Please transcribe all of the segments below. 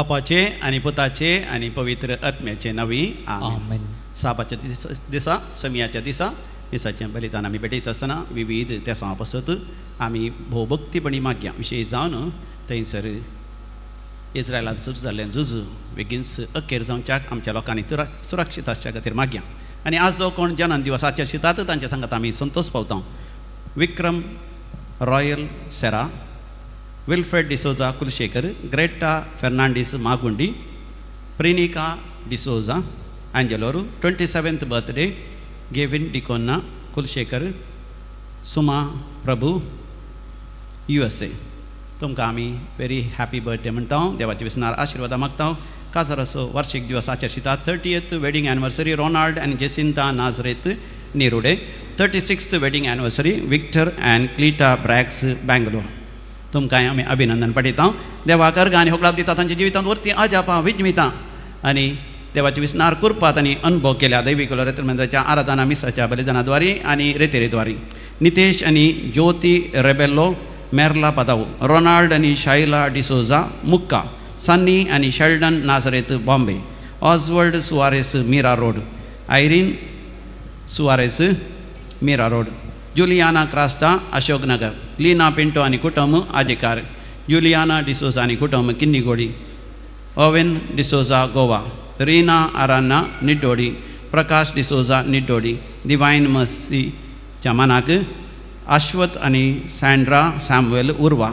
बापाचे आनी पुताचे आनी पवित्र आत्म्याचे नवी आमेन. आमेन. साबाच्या दिसा, समियाच्या दिसा मिसाचें बलिदान आमी भेटयत आसतना विविध तेसां पासत आमी भोवभक्तीपणी मागया. विशेश जावन थंयसर इस्रायलांत झूज जाल्लें झूज बेगीनच अखेर जावच्याक आमच्या लोकांनी सुरक्षीत आसच्या खातीर मागया. आनी आज जो कोण जनन दिवस आचरितात तांच्या सांगात आमी संतोश पावता. Vikram Royal Sera, Wilfred D'Souza Kulshekar, Greta Fernandes Magundi, Prinika D'Souza Angelore, 27th birthday Gavin D'Cunha Kulshekhar, Suma Prabhu USA. तुमकां आमी व्हेरी हॅपी बर्थडे म्हणटा. देवाच्या विसनार आशिर्वादां मागता. काजाराचो वार्षिक दिवस आचरितात. 30th wedding anniversary Ronald आनी Jacinta Nazareth निरुडे. 36th wedding anniversary Victor and Cleta Braggs Bangalore. तुमकां आमी अभिनंदन पाठयता. देवाक अर्गां आनी होगळाप दिता तांच्या जिवितांत वरती अजापां विजमितां आनी देवाचे विसनार कुरपात आनी अनुभव केल्या दैवीक मंदिराच्या आराधना मिसाच्या बलिदानाद्वारी आनी रेतेरेद्वारी. नितेश आनी ज्योती रेबेल्लो मेरला पदावू, रोनाल्ड आनी शायला डिसोजा मुक्का, सन्नी आनी Sheldon Nazareth Bombay, Oswald Soares Mira road, Irene Soares Mira road, Juliana Crasta Ashok Nagar, Leena Pinto आनी कुटुंब आजेकार, जुलियाना डिसोजा आनी कुटुंब किन्नीगोडी, ओवेन डिसोजा गोवा, रीना आरान्ना निड्डोडी, प्रकाश डिसोजा निड्डोडी, डिवायन मसी चमानाक, अश्वत आनी Sandra Samuel Urwa,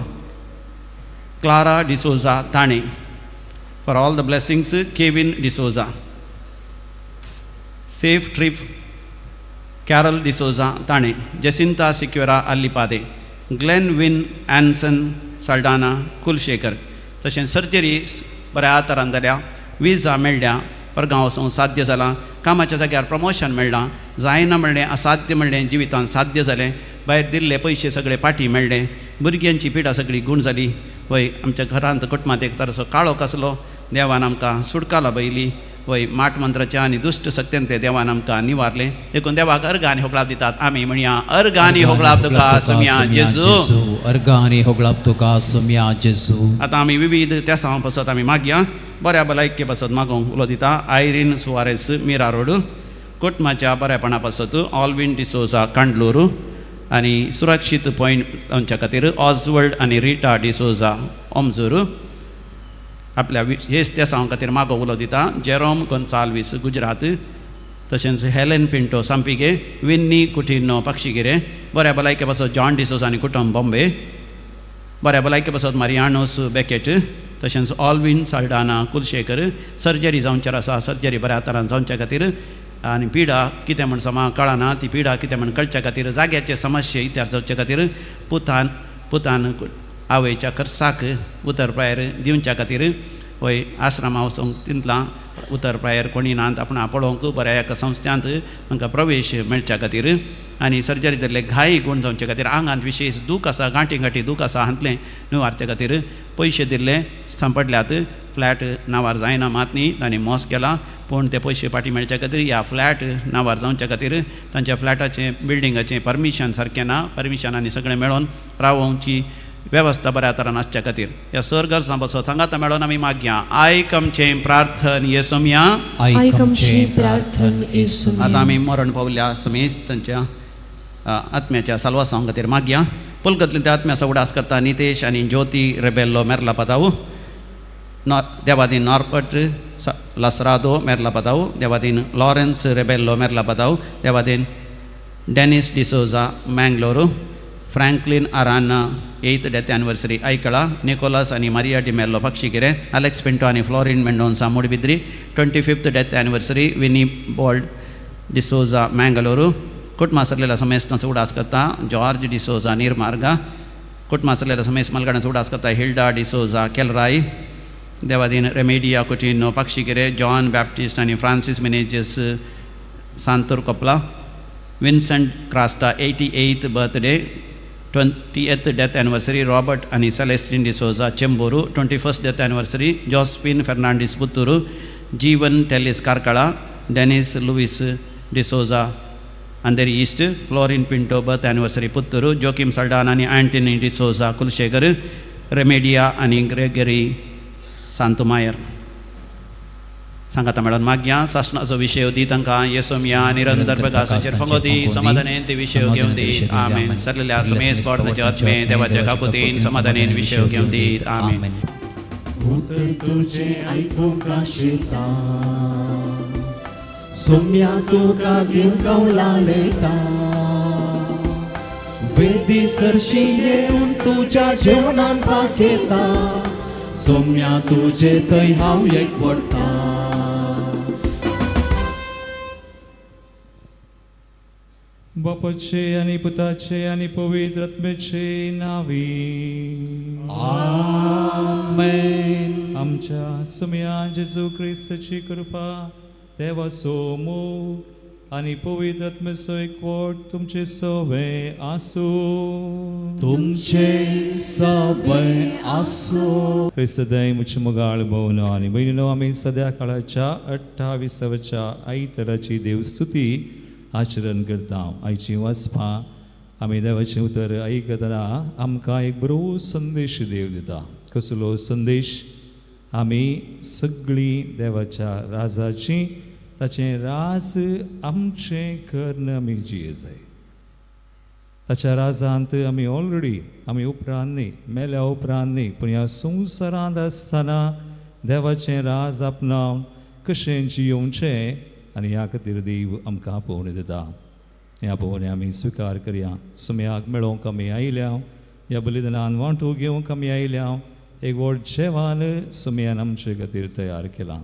Clara D'Souza Thane. For all the blessings Kevin D'Souza. Safe trip Carol D'Souza Thane, Jacinta Sequeira Alipade, Glenn Win Anson Saldanha Kulshekhar. तशेंच surgery बऱ्या तरान जाल्या, visa मेळ्ळ्या, परगांव वचूंक साध्य जालां, कामाच्या जाग्यार प्रमोशन मेळ्ळां, जायना म्हणलें असाध्य म्हणलें जिवितांत साध्य जालें, भायर दिल्ले पयशे सगळे पाटी मेळ्ळे, भुरग्यांची पिडा सगळी गूण जाली. वय आमच्या घरांत कुटुंबांत एक तराचो काळोख आसलो, देवान आमकां सुटका लाभयली. वय माट मंत्राच्या आनी दुश्ट सक्त्यांतले देवान आमकां निवारलें. देखून देवाक अर्गां आनी होगळाप दितात. आमी म्हणया, अर्गां आनी होगळाप तुका सोमया जेजू. अर्गां आनी होगळाप तुका सोमया जेजू. आतां आमी विविध तेसां पासत आमी मागया. बऱ्या भलायके पासत मागोवंक उलो दिता आयरीन सुवारेस मिरा रोड. कुटुंबाच्या बरेपणा पासत ऑलवीन डिसोजा कांडलूर आनी सुरक्षीत पॉयंट जावच्या खातीर ऑजवर्ल्ड आनी रिटा डिसोजा ओमजूर. आपल्या हेच तेसां खातीर मागो उलो दिता जेरोम गोन्साल्वीस गुजरात, तशेंच हेलेन पिंटो सांपिगे, विन्नी कुटिनो पक्षिगिरे. बऱ्या भलायके पासत जॉन डिसोजा आनी कुटुंब बॉम्बे. बऱ्या भलायके पासत मारियानोस बेकेट, तशेंच ऑलवीन साल्डाना कुलशेखर. सर्जरी जावचेर आसा, सर्जरी बऱ्या तरान जावच्या खातीर आनी पिडा कितें म्हण समा कळना ती पिडा कितें म्हण कळच्या खातीर, जाग्याचे समस्ये इत्यार जावचे खातीर, पुतान पुतान आवयच्या खर्चाक उतर प्रायर दिवच्या खातीर, वय आश्रमा वचूंक तितलां उतर प्रायर कोणी नात आपणा पळोवंक, बऱ्या एका संस्थांत तांकां प्रवेश मेळच्या खातीर आनी सर्जरी जाल्ले घाय गूण जावचे खातीर, आंगांत विशेश दूख आसा, गांठी गांठी दूख आसा हांतलें निवारचे खातीर, पयशे दिल्ले सांपडल्यात, फ्लॅट नांवार जायना मात न्ही तांणी मोस केला पूण ते पयशे फाटीं मेळच्या खातीर ह्या फ्लॅट नांवार जावच्या खातीर, तांच्या फ्लॅटाचें बिल्डिंगाचें परमिशन सारकें ना, परमिशन आनी सगळें मेळोन रावोवची वेवस्था बऱ्या तरान आसच्या खातीर, ह्या सर गरजां पासत सांगाता मेळोन आमी मागया. आयक आमचें प्रार्थन येसोमया. आयक आमचें प्रार्थन येसुमया. आतां आमी मरण पावल्या समेस्त तांच्या आत्म्याच्या साल्वासांव खातीर मागया. पुलकतल्या त्या आत्म्याचो उडास करता नितेश आनी ज्योती रेबेल्लो मेरला पाताऊ, देवादीन नॉर्बर्ट लसरादो मेरला पाताऊ, देवादीन लॉरेन्स रेबेल्लो मेरला पाताऊ, Devadin Dennis D'Souza Mangalore, Franklin Aranha 8th death anniversary Aikala, Nicholas आनी मारिया डिमेल्लो पक्षिगिरे, अलेक्स पिंटो आनी Florin Mendonca Moodbidri, 25th death anniversary Winnie Bold D'Souza Mangalore. कुटुंबा सरलेल्या समेस्तांचो उडास करता जॉर्ज डिसोजा निर्मार्गा. कुटुंबा सरलेल्या समेस्त मालगाड्यांचो उडास करता हिल्डा डिसोजा केलराय, देवादीन Remedia Coutinho Pakshikere, John Baptist आनी Francis Menezes Santor Kopla, Vincent Crasta 88th birthday, 20th death anniversary Robert आनी Celestine D'Souza Chembur, 21st death anniversary Josephine Fernandes Puttur, Jeevan Tellis Karkala, Dennis Luis D'Souza Andheri east, Florin Pinto birth anniversary Puttur, Joachim Saldanha आनी Anthony D'Souza Kulasekhara, रेमेडिया आनी Gregory सांत मायर सांगाता मेळोन मागया सासणाचो विशय दी तांकां येसोमिया निरंतर प्रकाशाचेर फंगो दी समाधानेन ते विशय घेवन दी आमेन. सरलेल्या समेस पोटाचे आत्मे देवाच्या काकुतीन समाधानेन विशय घेवन दी आमेन. उतर तुजें आयकूंक आशिता सोम्या तुका घेवंक लायता वेदी सरशी येवन तुज्या जेवणान पाखेता सोम्या तुजे थंय हांव एकवटता. बापाचे आनी पुताचे आनी पवित्र आत्म्याचे नावी आमेन. आमच्या सुम्या जेजू क्रिस्ताची कृपा देवाचो मोग आनी पवित्र आत्म्याचो एकवट तुमचे सवे आसूं. तुमचे सवय आसूं. क्रिस्त दय मुच मोगाळ भोवन आनी भयणीनो आमी सद्या काळाच्या 28व्या आयताराची देवस्तुती आचरण करता. आयची वाचपां आमी देवाचें उतर आयकतना आमकां एक बरो संदेश देव दिता. कसलो संदेश? आमी सगळीं देवाच्या राजाची ताचें राज आमचें कर्ण आमी जिये जाय. ताच्या राजांत आमी ऑलरेडी आमी उपरांत न्ही मेल्या उपरांत न्ही पूण ह्या संवसारांत आसतना देवाचें राज आपणावन कशें जियोवचें आनी ह्या खातीर देव आमकां आपोवणें दिता. ह्या आपोवणें आमी स्विकार करया. सुम्याक मेळोवंक आमी आयल्या, ह्या बलिदानान वांटो घेवंक आमी आयल्या. एक व्हड जेवण सुम्यान आमचे खातीर तयार केलां.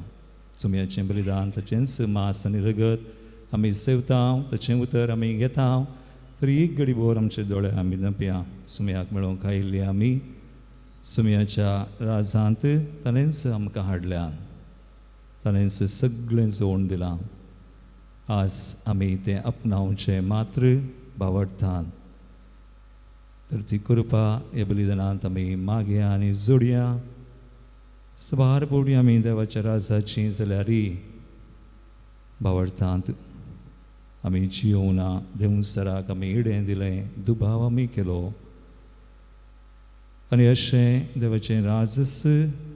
सुम्याचें बलिदान ताचेंच मांस आनी रगत आमी सेवता, ताचें उतर आमी घेता. तरी एक घडी भर आमचे दोळे आमी धांपया. सुम्याक मेळोवंक आयिल्ली आमी सुम्याच्या राजांत ताणेंच आमकां हाडल्या, ताणेंच सगळें जोडून दिलां. आज आमी तें आपणावचें मात्र भावार्थान. तर ती कृपा ह्या बलिदानांत आमी मागया आनी जोडया. सबार पवटी आमी देवाच्या राजाची जाल्यारय भावार्थांत आमी जियोवना. देवसराक आमी इडें दिलें, दुबाव आमी केलो आनी अशें देवाचें राजस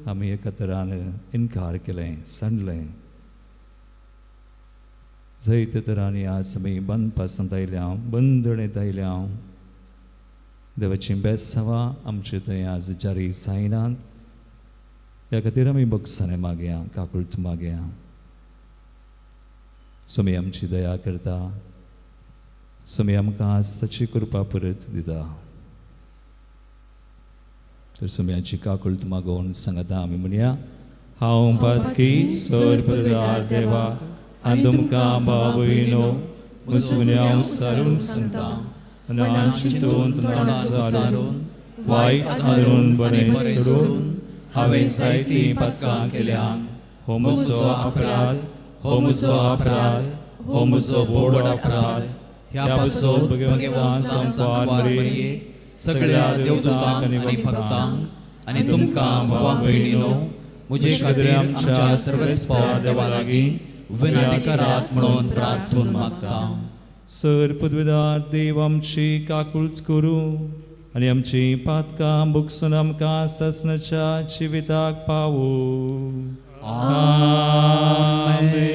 आमी एका तरान इनकार केलें, सांडलें. जायते तरांनी आज आमी बंदपासांत आयल्या, बंदणेंत आयल्या. देवाचीं बेसांवां आमचे थंय आज जारी जायनात. ह्या खातीर आमी बक्षाणें मागया, काकुळट मागया. स्वामी आमची दया करता. स्वामी आमकां आज ताची कृपा परत दिता. तर स्वाम्याची काकुळट मागोवन सांगता आमी म्हणया, हांव पातकी सर पदरार देवा आनी तुमकां भाव भयणो मुसुन्याव सारून सांगता मनान चिंतून तोंडान सारून वायट आदरून बरें सोडून हांवें जायतीं पातकां केल्यान. हो म्हजो अपराध, हो म्हजो अपराध, हो म्हजो व्हड अपराध. ह्या पासून भगवंता संपार मरिये सगळ्या देवदूतांक आनी भक्तांक आनी तुमकां भावा भयणीनो म्हजे खातीर आमच्या सर्वेस्पर देवा लागीं विनंती करात म्हणून प्रार्थून मागता. सर पदवीदार देव आमची काकुळट करूं आनी आमची पातकां भोगसून आमकां सासणाच्या जिविताक पावूं. आमेन.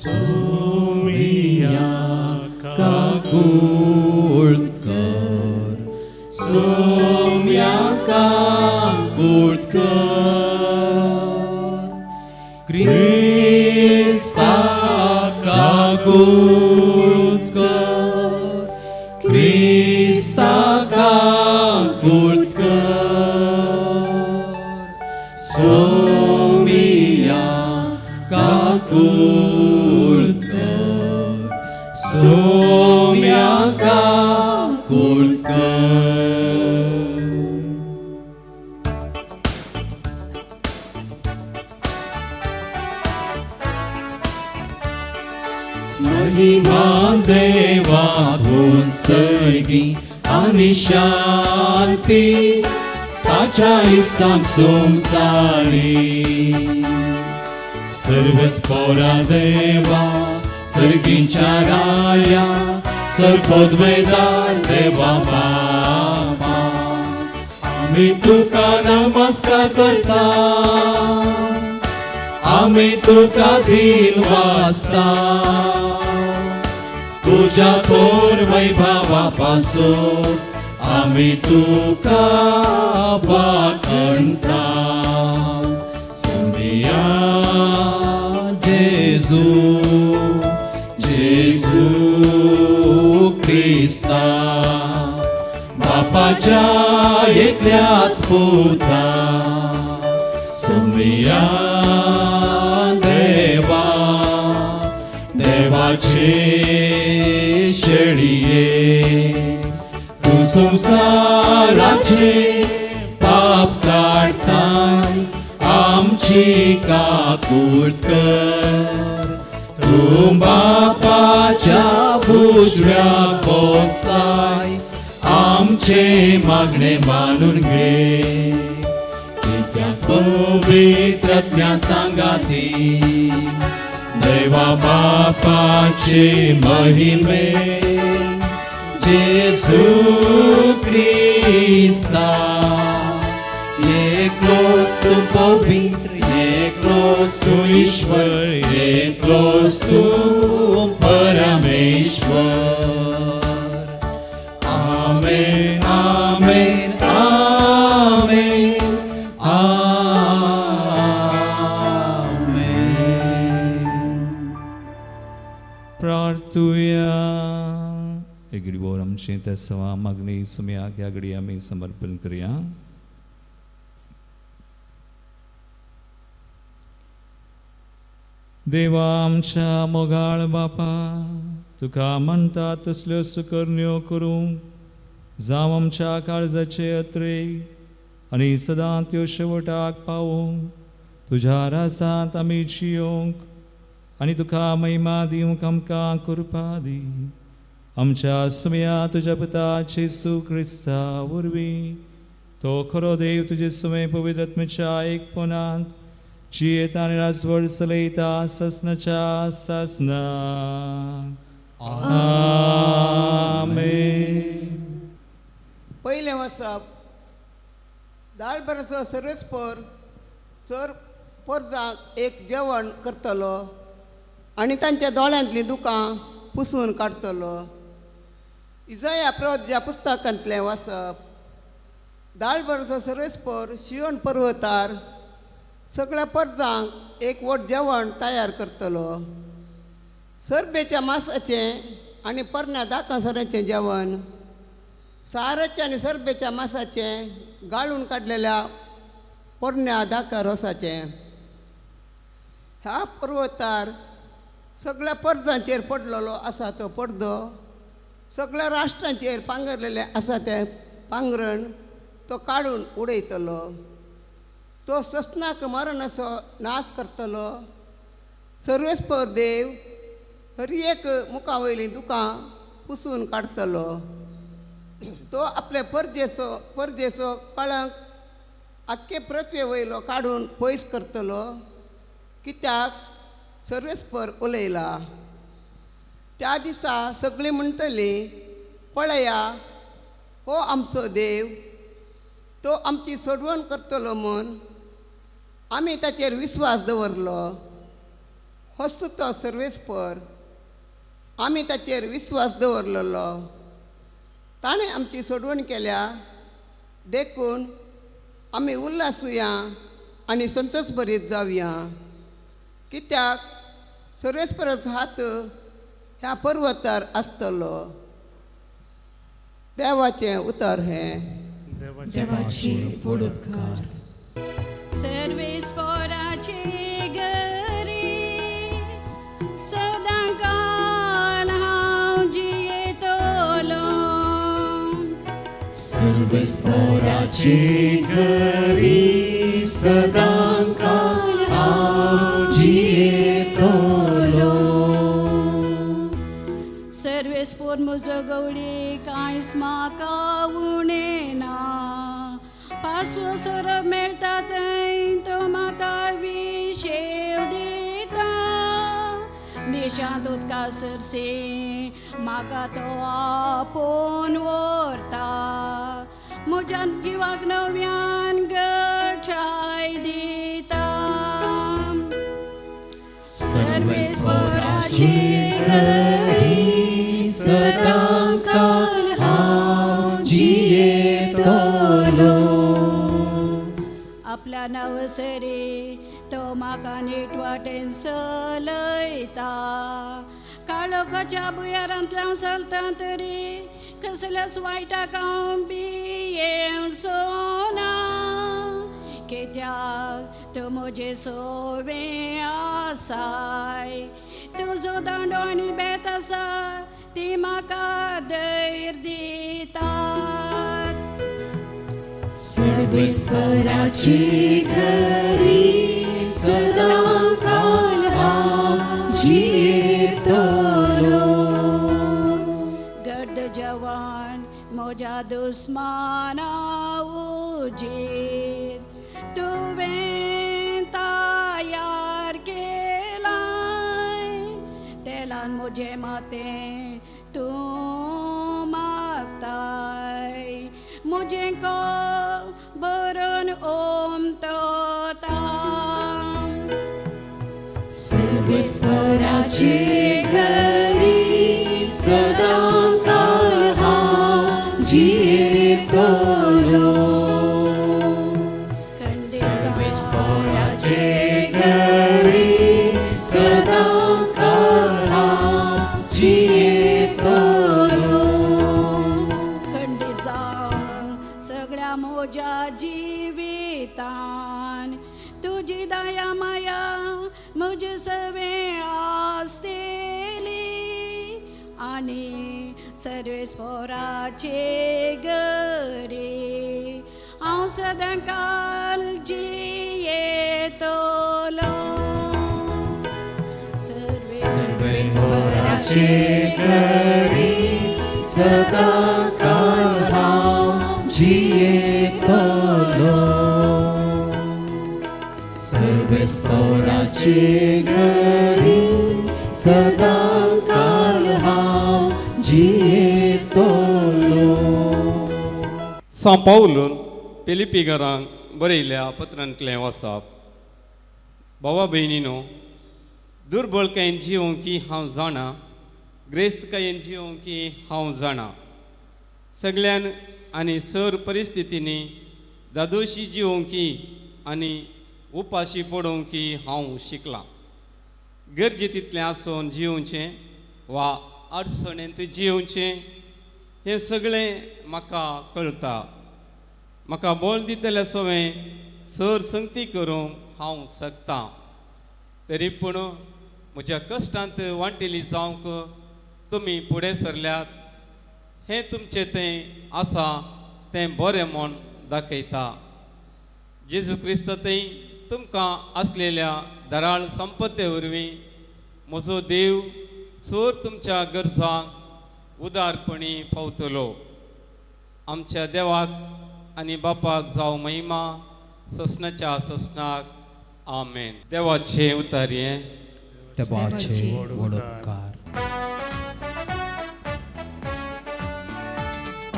सोम्या काकुळट कर, सोम्या काकुळट कर, क्रिस्ता काकुळट कर, क्रिस्ता काकुळट कर, सोम्या काकुळट कर, सोम्या काकुळट कर. महिमा देवाकून सगळी आनी शांती ताच्या इश्टांक संवसारी. सर्वच पोरा देवा सर्गीच्या राया सर्वोद्वेदार देवा बापा आमी तुका नमस्कार करता आमी तुका दिल वाचता तुज्या थोर वैभवा पासून आमी तुका वाखणता. सुनिया जेजू जेजू क्रिस्ता बापाच्या एकल्याच पुता सुमिया देवा देवाचे शेळये तूं संवसाराचे पाप काडताय आमची काकूट कर तूं बापाच्या उजव्या बसताय आमचे मागणे मानून घे कित्याक पवित्र सांगाती देवा बापाचे महिमे जेजू क्रिस्ता एकलोच तूं पवित्र एकलोच तूं ईश्वर एकलोच तूं परमेश्वर. आमेन आमेन आमेन आमेन. प्रार्थुया. एक घडी भोर आमचें तेसवा मागणी सुमयाक ह्या घडी आमी समर्पण करया. देवा आमच्या मोगाळ बापा तुका म्हणटा तसल्यो सुकरण्यो करूंक जावं आमच्या काळजाचे अत्रे आनी सदां त्यो शेवटाक पावोवंक तुज्या रासांत आमी जियोंक आनी तुका महिमा दिवंक आमकां कृपा दी. आमच्या सुमया तुज्या पुता जेजू क्रिस्ता वरवीं तो खरो देव तुजे सुमे पवित्र आत्म्याच्या एकपणांत जियेता आनी राजवट चलयता ससनाच्या ससना. आमेन. पयलें वचप दाळबराचो सर्वेस्पर सर परजांक एक जेवण करतलो आनी तांच्या दोळ्यांतलीं दुकां पुसून काडटलो. इजया प्रवज्या पुस्तकांतलें वाचप. दाळबराचो सर्वेस्पर शियोन पर्वतार सगळ्या परजांक एक व्हड जेवण तयार करतलो. सरबेच्या मासाचें आनी परण्या दाकासराचें जेवण साराचें आनी सरबेच्या मासाचें गाळून काडलेल्या पोरण्या दाका रोसाचें. ह्या पर्वतार सगळ्या परजांचेर पडलेलो आसा तो पडदो सगळ्या राष्ट्रांचेर पांगरलेलें आसा तें पांगरण तो काडून उडयतलो. तो ससनाक मरणाचो नाश करतलो. सर्वेस्पर देव हर एक मुखा वयलीं दुकां पुसून काडटलो. तो आपले परजेचो कळंक आख्खे पृथ्वे वयलो काडून पयस करतलो कित्याक सर्वेस्पर उलयला. त्या दिसा सगळीं म्हणटलीं पळया हो आमचो देव तो आमची सोडवण करतलो म्हूण आमी ताचेर विस्वास दवरलो. होच तो सर्वेस्पर आमी ताचेर विस्वास दवरलेलो. ताणें आमची सोडवण केल्या देखून आमी उल्हासुया आनी संतोष भरीत जावया कित्याक सर्वेस्पराचो हात ह्या पर्वतार आसतलो. देवाचें उतर हें. देवाचे व्हड उपकार. सर्वेस्पराचे घरी सदांकाल हांव जियेतलो. सर्वेस्पराचे घरी सदांकाल हांव जियेतलो. सर्वेस्पर म्हजो गवळी कांयच म्हाका उणें ना. पासवो सोरोप मेळटा थंय तो म्हाका विशेव दिता. निशांत उदका सरसी म्हाका तो आपोवन व्हरता. म्हज्या जिवाक नव्यान गठाय दिता. सर्वेस्पराचे घरी सदांकाल हांव जियेतलो. आपल्या नांवसरी तो म्हाका नीट वाटेन चलयता. काळोखाच्या भुंयारांतल्यान चलता तरी कसल्याच वायटाक हांव भियेवचो ना. कित्याक तूं म्हजे सोवे आसाय. तुजो दांडो आनी बेत आसा ती म्हाका धैर्य दितात. सर्वेस्पराचे घरी सदांकाल हांव जियेतलो. गर्द जवान म्हज्या दुस्माना उजीर तुवें तयार केलाय. तेलान म्हजें माथें तूं मागताय. म्हजें कोप भरून ओमतता. सर्वेस्पराचे घरी सदांकाल हांव जियेतलो. सर्वेस्पराचे घरी सदांकाल हांव जियेतलो. खंडी जावन सगळ्या म्हज्या जिवितान तुजी दया माया म्हजे सवें आसतली. आनी सर्वेस्पराचे घरी हांव सदांकाल जियेतलो. सर्वेस्पराचे घरी सदांकाल हांव जियेतलो. सर्वेस्पराचे घरी सदांकाल हांव जियेतलो. सां पावलून फिलिप्पीकरांक बरयल्या पत्रांतलें वाचप. भावा भयणीनो, दुर्बळकायेन जिवंक की हांव जाणा, ग्रेस्तकायेन जिवंक की हांव जाणा. सगल्यान आनी सर परिस्थितींनी दादोशी जिवंक की आनी उपाशी पडोवंक की हांव शिकलां. गरजे तितलें आसून जिवचें वा अडचणेंत जिवचें हें सगळें म्हाका कळटा. म्हाका बोल दितल्या सवें सर संगती करूंक हांव शकतां. तरी पूण म्हज्या कश्टांत वांटेली जावंक तुमी फुडें सरल्यात हें तुमचें तें आसा तें बरें म्हूण दाखयता. जेजू क्रिस्त थंय तुमकां आसलेल्या दराळ संपत्ते वरवीं म्हजो देव सोर तुमच्या गरजांक उदारपणी पावतलो. आमच्या देवाक आनी बापाक जावं महिमा ससनाच्या ससनाक. आमेन. देवाचे उतारये. देवाचे व्हड उपकार.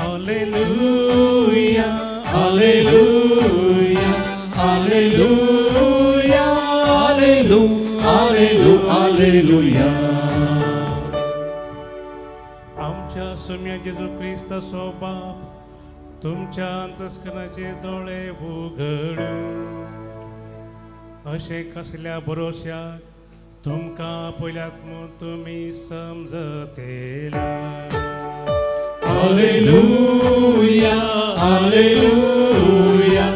Alleluia, alleluia, alleluia, alleluia, alleluia. आमच्या सोम्या जेजू क्रिस्ताचो बाप तुमच्या अंतस्करणाचे दोळे उघडूं. अशें कसल्या भरोश्याक तुमकां पयल्यात म्हूण तुमी समजतेला. Alleluia, alleluia,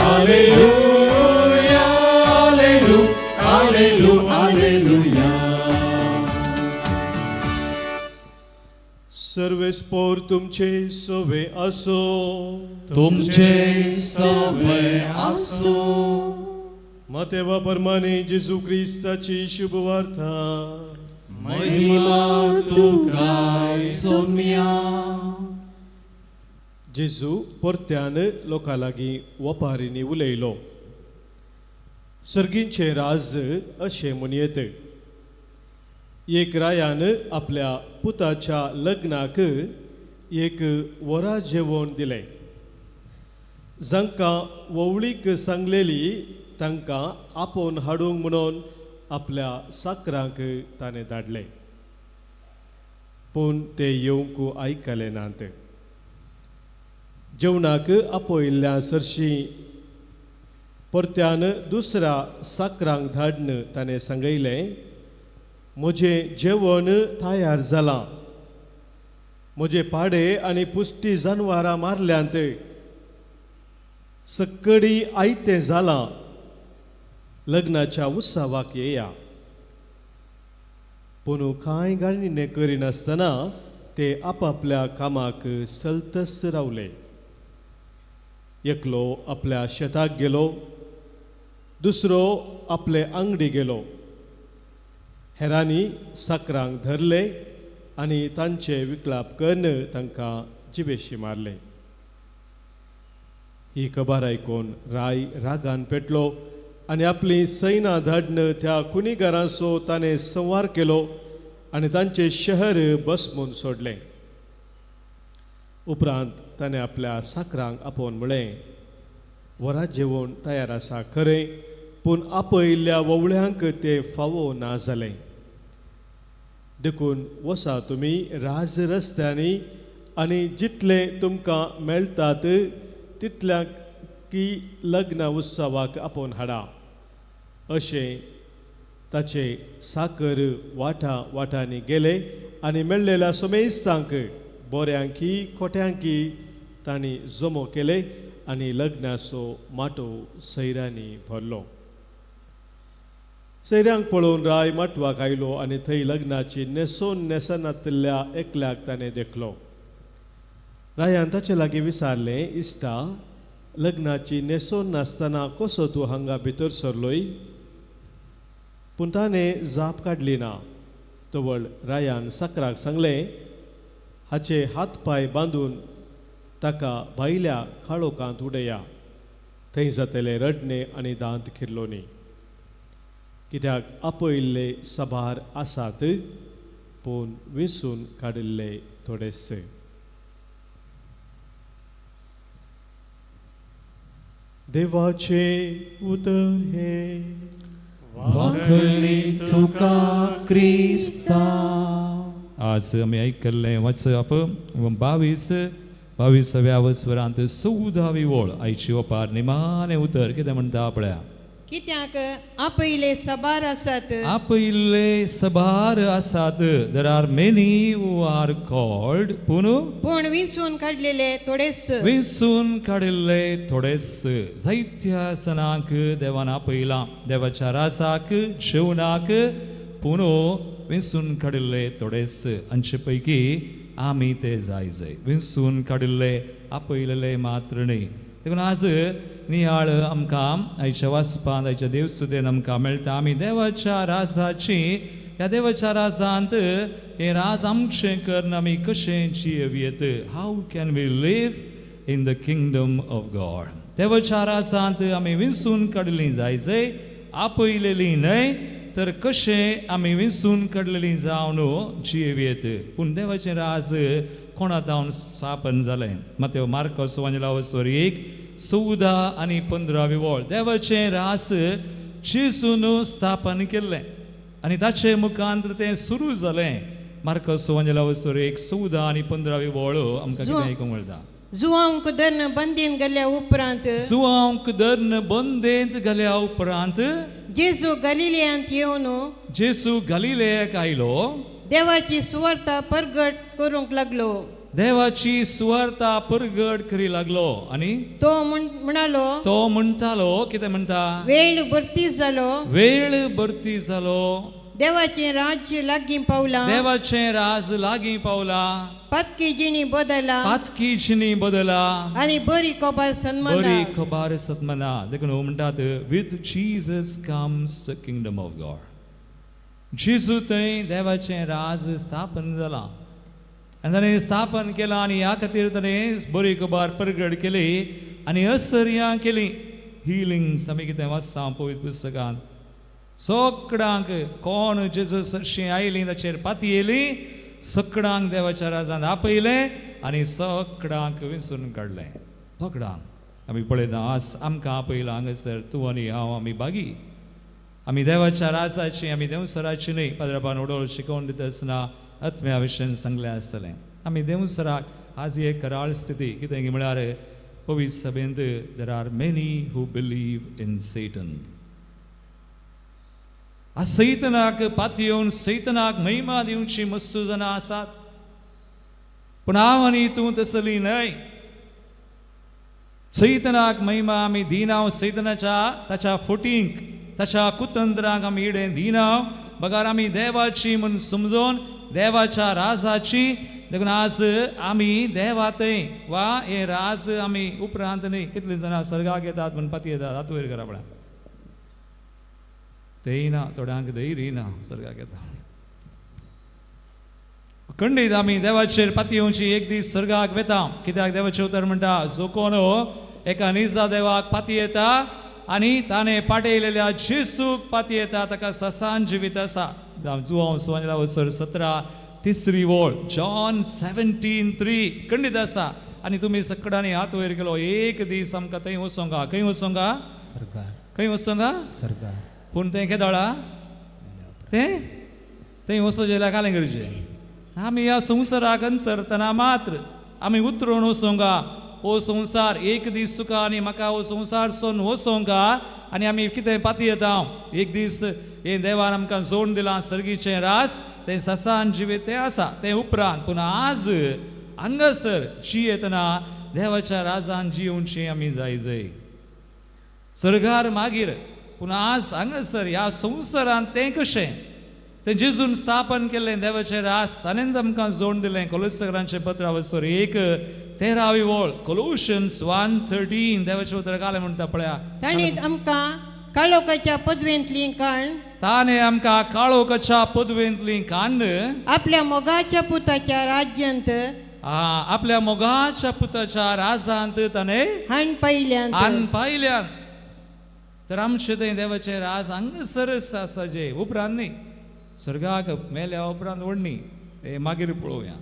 alleluia, alleluia, alleluia. सर्वेस्पोर तुमचे सवे आसो. तुमचे सवे आसो. मातेवा परमाने जेजू क्रिस्ताची शुभवार्ता. महिमा तुका सोम्या. जेजू परत्यान लोकां लागीं वपारींनी उलयलो. सर्गींचें राज अशें म्हणयेत, एक रायान आपल्या पुताच्या लग्नाक एक वरा जेवण दिलें. जांकां वोवळीक सांगलेली तांकां आपोवन हाडूंक म्हणून आपल्या साकरांक ताणें धाडलें, पूण ते येवंक आयकले नात. जेवणाक आपयल्ल्या सरशी परत्यान दुसऱ्या साकरांक धाडून ताणें सांगयलें, म्हजें जेवण तयार जालां, म्हजे पाडे आनी पुश्टी जनवरां मारल्यांत, सक्कडी आयतें जालां, लग्नाच्या उत्सवाक येया. पूण कांय गाणीने करिनासतना ते आपापल्या कामाक सलतस रावले. एकलो आपल्या शेताक गेलो, दुसरो आपले आंगडी गेलो. हेरांनी साकरांक धरले आनी तांचे विकलाप करून तांकां जिबेशी मारले. ही खबर आयकून राय रागान पेटलो आनी आपली सैना धाडून त्या कुनिगारांचो ताणें संवार केलो आनी तांचें शहर बसमून सोडलें. उपरांत ताणें आपल्या साकरांक आपोवन म्हळें, वरा जेवण तयार आसा खरें, पूण आपयल्ल्या वोवळ्यांक तें फावो ना जालें. देखून वसा तुमी राज रस्त्यांनी आनी जितले तुमकां मेळटात तितल्यांक की लग्न उत्सवाक आपोवन हाडा. अशें ताचे साकर वाटा वाटांनी गेले आनी मेळ्ळेल्या सोमेस्तांक बोऱ्यांकी खोट्यांकी तांणी जमो केले आनी लग्नाचो माटो सैऱ्यांनी भरलो. सैऱ्यांक पळोवन राय माटवाक आयलो आनी थंय लग्नाची न्हेसोन न्हेसनातल्या एकल्याक ताणें देखलो. रायान ताचे लागीं विचारलें, इश्टा, लग्नाची न्हेसोन नासतना कसो तूं हांगा भितर सरलोय? पूण ताणें जाप काडली ना. तवळ रायान साकराक सांगलें, हाचे हात पांय बांदून ताका भायल्या काळोखांत उडया, थंय जातले रडणे आनी दांत खिरलोनी. कित्याक आपयल्ले सभार आसात, पूण वेसून काडिल्ले थोडेसे. देवाचे उतर हे वाखणी तुका क्रिस्ता. आज आमी आयकल्लें वाचप 22व्या वसरांत 14वी ओळ. आयची ओपार निमाणें उतर कितें म्हणटा आपल्या? कित्याक आपयले सबार आसात, आपयल्ले सबार आसात. There are many who are called, पूण पूण विंचून काडलेले थोडेच, विंचून काडिल्ले थोडेच. जायत्या सणांक देवान आपयलां, देवाच्या राजाक जेवणाक, पूण विंचून काडिल्ले थोडेच. हांचे पैकी आमी ते जाय जाय विंचून काडिल्ले, आपयलेले मात्र न्हय. देखून आज नियाळ आमकां आयच्या वाचपांत, आयच्या देवस्तुतेन आमकां मेळटा. आमी देवाच्या राजाची, ह्या देवाच्या राजांत हें राज आमचें करून आमी कशें जियेवयेत? How can we live in the kingdom of God? देवाच्या राजांत आमी विंचून काडलीं जाय जाय, आपयलेलीं न्हय, तर कशें आमी विंचून काडलेलीं जावन जियेवयेत? पूण देवाचें राज कोणा जावन स्थापन जालें? मात्यो मार्कोस वांजलावसर 1:14 आनी 15वी ओळ. देवाचें रास जेजून स्थापन केल्लें आनी ताचे मुखांत तें सुरू जालें. मार्कोस वांजलावसर 1:14 आनी 15वी ओळ आमकां कितें आयकूंक मेळटा? जुवांक धरून बंदीन गेल्या उपरांत, जुवांक धरून बंदेंत गेल्या उपरांत जेजू गलिलियांत येवन, जेजू गलिलेयाक आयलो, देवाची सुवार्ता परगट करूंक लागलो, देवाची सुवार्ता परगट करी लागलो. आनी तो म्हणालो, तो म्हणटालो, कितें म्हणटा? वेळ भरती जालो, वेळ भरती जालो, देवाचें राज्य लागीं पावलां, देवाचें राज लागीं पावलां, पातकी जिणी बदला, पातकी जिणी बदला आनी बरी खबर सन्माना, बरी खबर सन्माना. देखून म्हणटात, with Jesus comes the kingdom of God. जेजू थंय देवाचें राज स्थापन जालां आनी ताणें स्थापन केलां आनी ह्या खातीर ताणें बरी खबर परगट केली आनी असर्यां केली. हिलिंग्स आमी कितें वाचता पवित्र पुस्तकांत, सगळ्यांक कोण जेजू सरशीं आयलीं ताचेर पातयेली सगळ्यांक देवाच्या राजान आपयलें आनी सगळ्यांक विंचून काडलें. सगळ्यांक आमी पळयता आज आमकां आपयलां हांगासर तूं आनी हांव आमी बागी आमी देवाच्या राजाची आमी देवसराची न्हय. पाद्राबान ओडोळ शिकोवन दिता आसतना आत्म्या विशयन सांगलें आसतलें. आमी देवसराक आज एक कराळ स्थिती कितें म्हळ्यार पवित्र सभेंत there are many who believe in Satan. आज सैतनाक पातयेवन सैतनाक महिमा दिवची मस्त जाणां आसात, पूण हांव आनी तूं तसली न्हय. सैतनाक महिमा आमी दिनाव, सैतनाच्या ताच्या फोटींक ताच्या कुतंत्रांक आमी इडें दिनाव, बगार आमी देवाची म्हूण समजून देवाच्या राजाची. देखून आज आमी देवा थंय वा हे राज आमी उपरांत न्हय. कितलीं जाणां सर्गाक येतात म्हूण पाती येतात हात वयर करा पळय, तेय ना, थोड्यांक धैर्य ना सर्गाक येता. खंडीत आमी देवाचेर पाती येवची एक दीस सर्गाक वेता. कित्याक देवाचें उतर म्हणटा जो कोण एका निजा देवाक पाती येता आनी ताणें पाटयलेल्या जेसूक पाती येता ताका ससान जिवीत आसा. जुवांव सुवांजला वसर 17 तिसरी वळ जॉन 17:3 खंडीत आसा. आनी तुमी सगळ्यांनी हात वयर केलो एक दीस आमकां थंय वचोंगा. खंय वचोंगा? सरकार. खंय वचोंगा? सरकार. पूण तें केदळा तें थंय वचो जाल्यार कालें करचें. आमी ह्या संवसाराक अंतरतना मात्र आमी उतरून वचोंगा. हो संवसार एक दीस तुका आनी म्हाका हो संवसार सोन वचोंगा आनी आमी कितें पाती येता एक दीस हें देवान आमकां जोडून दिलां सर्गीचें रास तें ससान जिवीत तें आसा तें उपरांत. पूण आज हांगासर जियेतना देवाच्या राजान जियोवचें आमी जाय जाय सर्गार मागीर. पूण आज हांगासर ह्या संवसारांत तें कशें तें जेजून स्थापन केल्लें देवाचें रास ताणें आमकां जोडून दिलें. कोलोसकरांचें पत्र वसर 1:13 वळ कोलोशन्स 1:13 देवाचें उतर घालें म्हणटा पळया. ताणें आमकां काळोखाच्या पदवेंतली काण ताणें आमकां काळोखाच्या पदवेंतली काण आपल्या मोगाच्या पुताच्या राज्यांत आपल्या मोगाच्या पुताच्या राजांत ताणें हाण पायल्यान हाण पायल्यान. तर आमचें तें देवाचें राज हांगासरच आसा जे उपरांत न्ही सर्गाक मेल्या उपरांत व्हडनी तें मागीर पळोवया.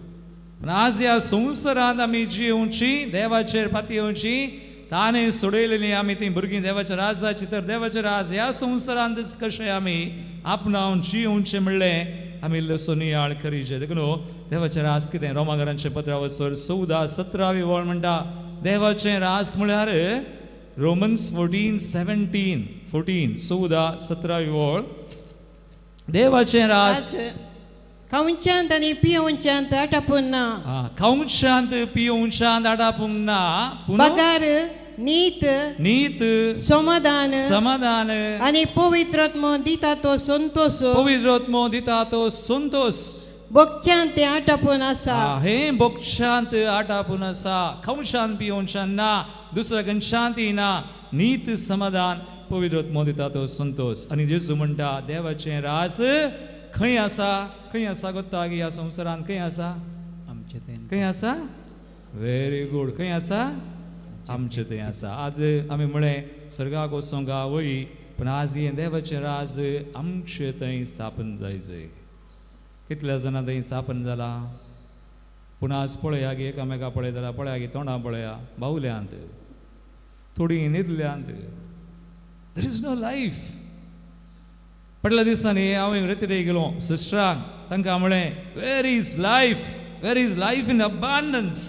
पूण आज ह्या संवसारांत आमी जियोवची देवाचेर पातयेवची ताणें सोडयलेली आमी तीं भुरगीं देवाच्या राजाची. तर देवाचें राज ह्या संवसारांतच कशें आमी आपणावन जियोवचें म्हणलें आमी इल्लोसो नियाळ करीचे. देखून देवाचें राज कितें रोमागरांचें पत्र वसर 14:17 वळ म्हणटा देवाचें राज म्हळ्यार रोमन्स 14:17 14 14:17 वळ देवाचें राज खावच्यांत आनी पियोवच्यांत आटापून ना खावच्यांत पियोवच्यांत आटापूंक ना बगार नीत नीत समाधान समाधान आनी पवित्रात्मो दिता तो संतोष पवित्रात्मो दिता तो संतोष भोगच्यांत तें आटापून आसा. हें भोगच्यांत आटापून आसा. खावच्यांत पियोवच्यांत ना दुसऱ्या खंयच्यांत ना नीत समाधान पवित्रात्मो दिता तो संतोष. आनी जेजू म्हणटा देवाचें राज खंय आसा? खंय आसा गोत्ता ह्या संवसारांत खंय आसा? आमचें तें खंय आसा? Very good. खंय आसा? आमचें थंय आसा. आज आमी म्हळें सर्गाक वचोंक वय, पूण आज हें देवाचें राज आमचें थंय स्थापन जाय जाय. कितल्या जाणां थंय स्थापन जालां? पूण आज पळया गी एकामेका पळयता पळया गी तोंडां पळया बावल्यांत थोडीं न्हिदल्यांत. There is no life. फाटल्या दिसांनी हांव रेतिरे गेलो सिस्टरांक तांकां म्हळें where is life, where is life in abundance.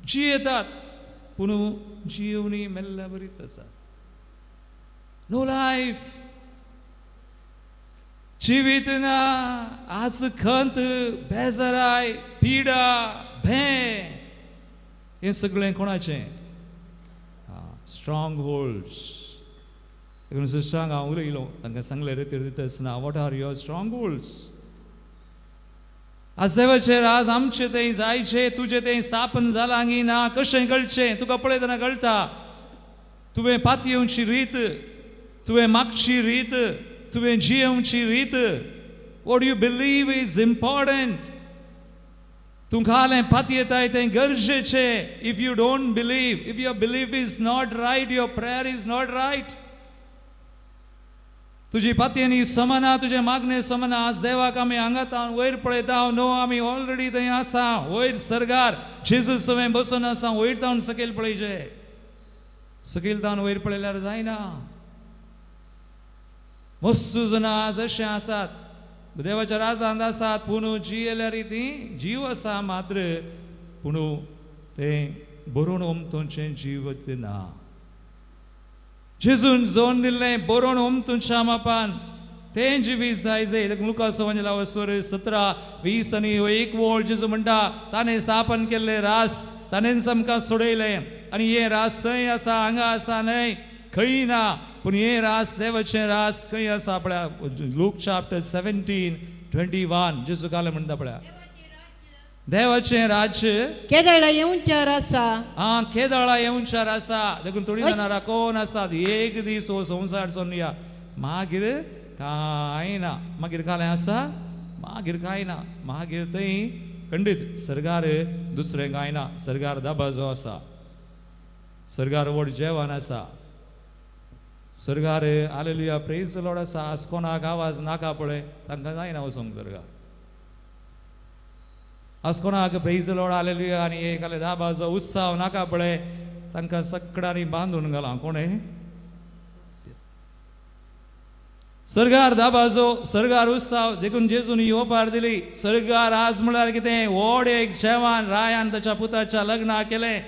जियेतात पूण जियोवनी मेल्ल्या बरीच आसा. नो लायफ जिवीत ना. आज खंत बेजाराय पिडा भें हें सगळें कोणाचें? Strong holds. देखून सिस्टरांक हांव उलयलो तांकां सांगलें रेतीर दिता आसतना what are your strong holds. आज देवाचेर आज आमचें तें जायचें तुजें तें स्थापन जालां गी ना कशें कळचें? तुका पळयतना कळटा. तुवें पातयेवची रीत, तुवें मागची रीत, तुवें जियेवची रीत. What you believe is important. तूं घालें पातयेताय तें गरजेचें. If you don't believe, if your believe is not right, your prayer is not right. तुजी पातयेनी समाना, तुजें मागणें समाना. आज देवाक आमी हांगातावन वयर पळयता न्हू, आमी ऑलरेडी थंय आसा वयर सर्गार जेजू सवें बसून आसा. वयर तावन सकयल पळयचें, सकयल तावन वयर पळयल्यार जायना. मस्त जाणां आज अशें आसात देवाच्या राजांत आसात, पूण जियेल्यार ती जीव आसा मात्र, पूण तें बरोवन ओमतोंचें जीव ना. जेजून जोन दिल्लें बरोवन ओमतुंच्या मापान तें जिवीत जाय जाय. लुकास वंजला 17:20 आनी 1 वोळ जेजू म्हणटा, ताणें स्थापन केल्लें रास ताणेंच आमकां सोडयलें. आनी हें रास थंय आसा, हांगा आसा न्हय, खंय ना, पूण हें रास देवाचें रास खंय आसा पळया. लूक चॅप्टर 17:21 जेजू कालें म्हणटा पळया, देवाचें राज्य केदळा येवच्यार आसा. आं, केदळा येवच्यार आसा. देखून थोडी जाणां कोण आसात एक दीस हो संवसार सोडया, मागीर कांय ना, मागीर कालें आसा, मागीर कांय ना, मागीर थंय खंडीत सरकार दुसरें कांय ना. सरकार दबाजो आसा, सरकार व्हड जेवण आसा, सरकार हालेलुया प्रेज लॉर्ड आसा. आज कोणाक आवाज नाका पळय तांकां जायना वचोंक सरकार. आज कोणाक प्रेज लॉर्ड हालेलुया आनी एक आले दाबाजो उत्साह नाका पळय तांकां सकडांनी बांदून घाला. कोणें सरकार दाबाजो, सरकार उत्साह. देखून जेजून ही ओपार दिली. सरकार आज म्हळ्यार कितें व्हड एक जेवण रायान ताच्या पुताच्या लग्नाक केलें.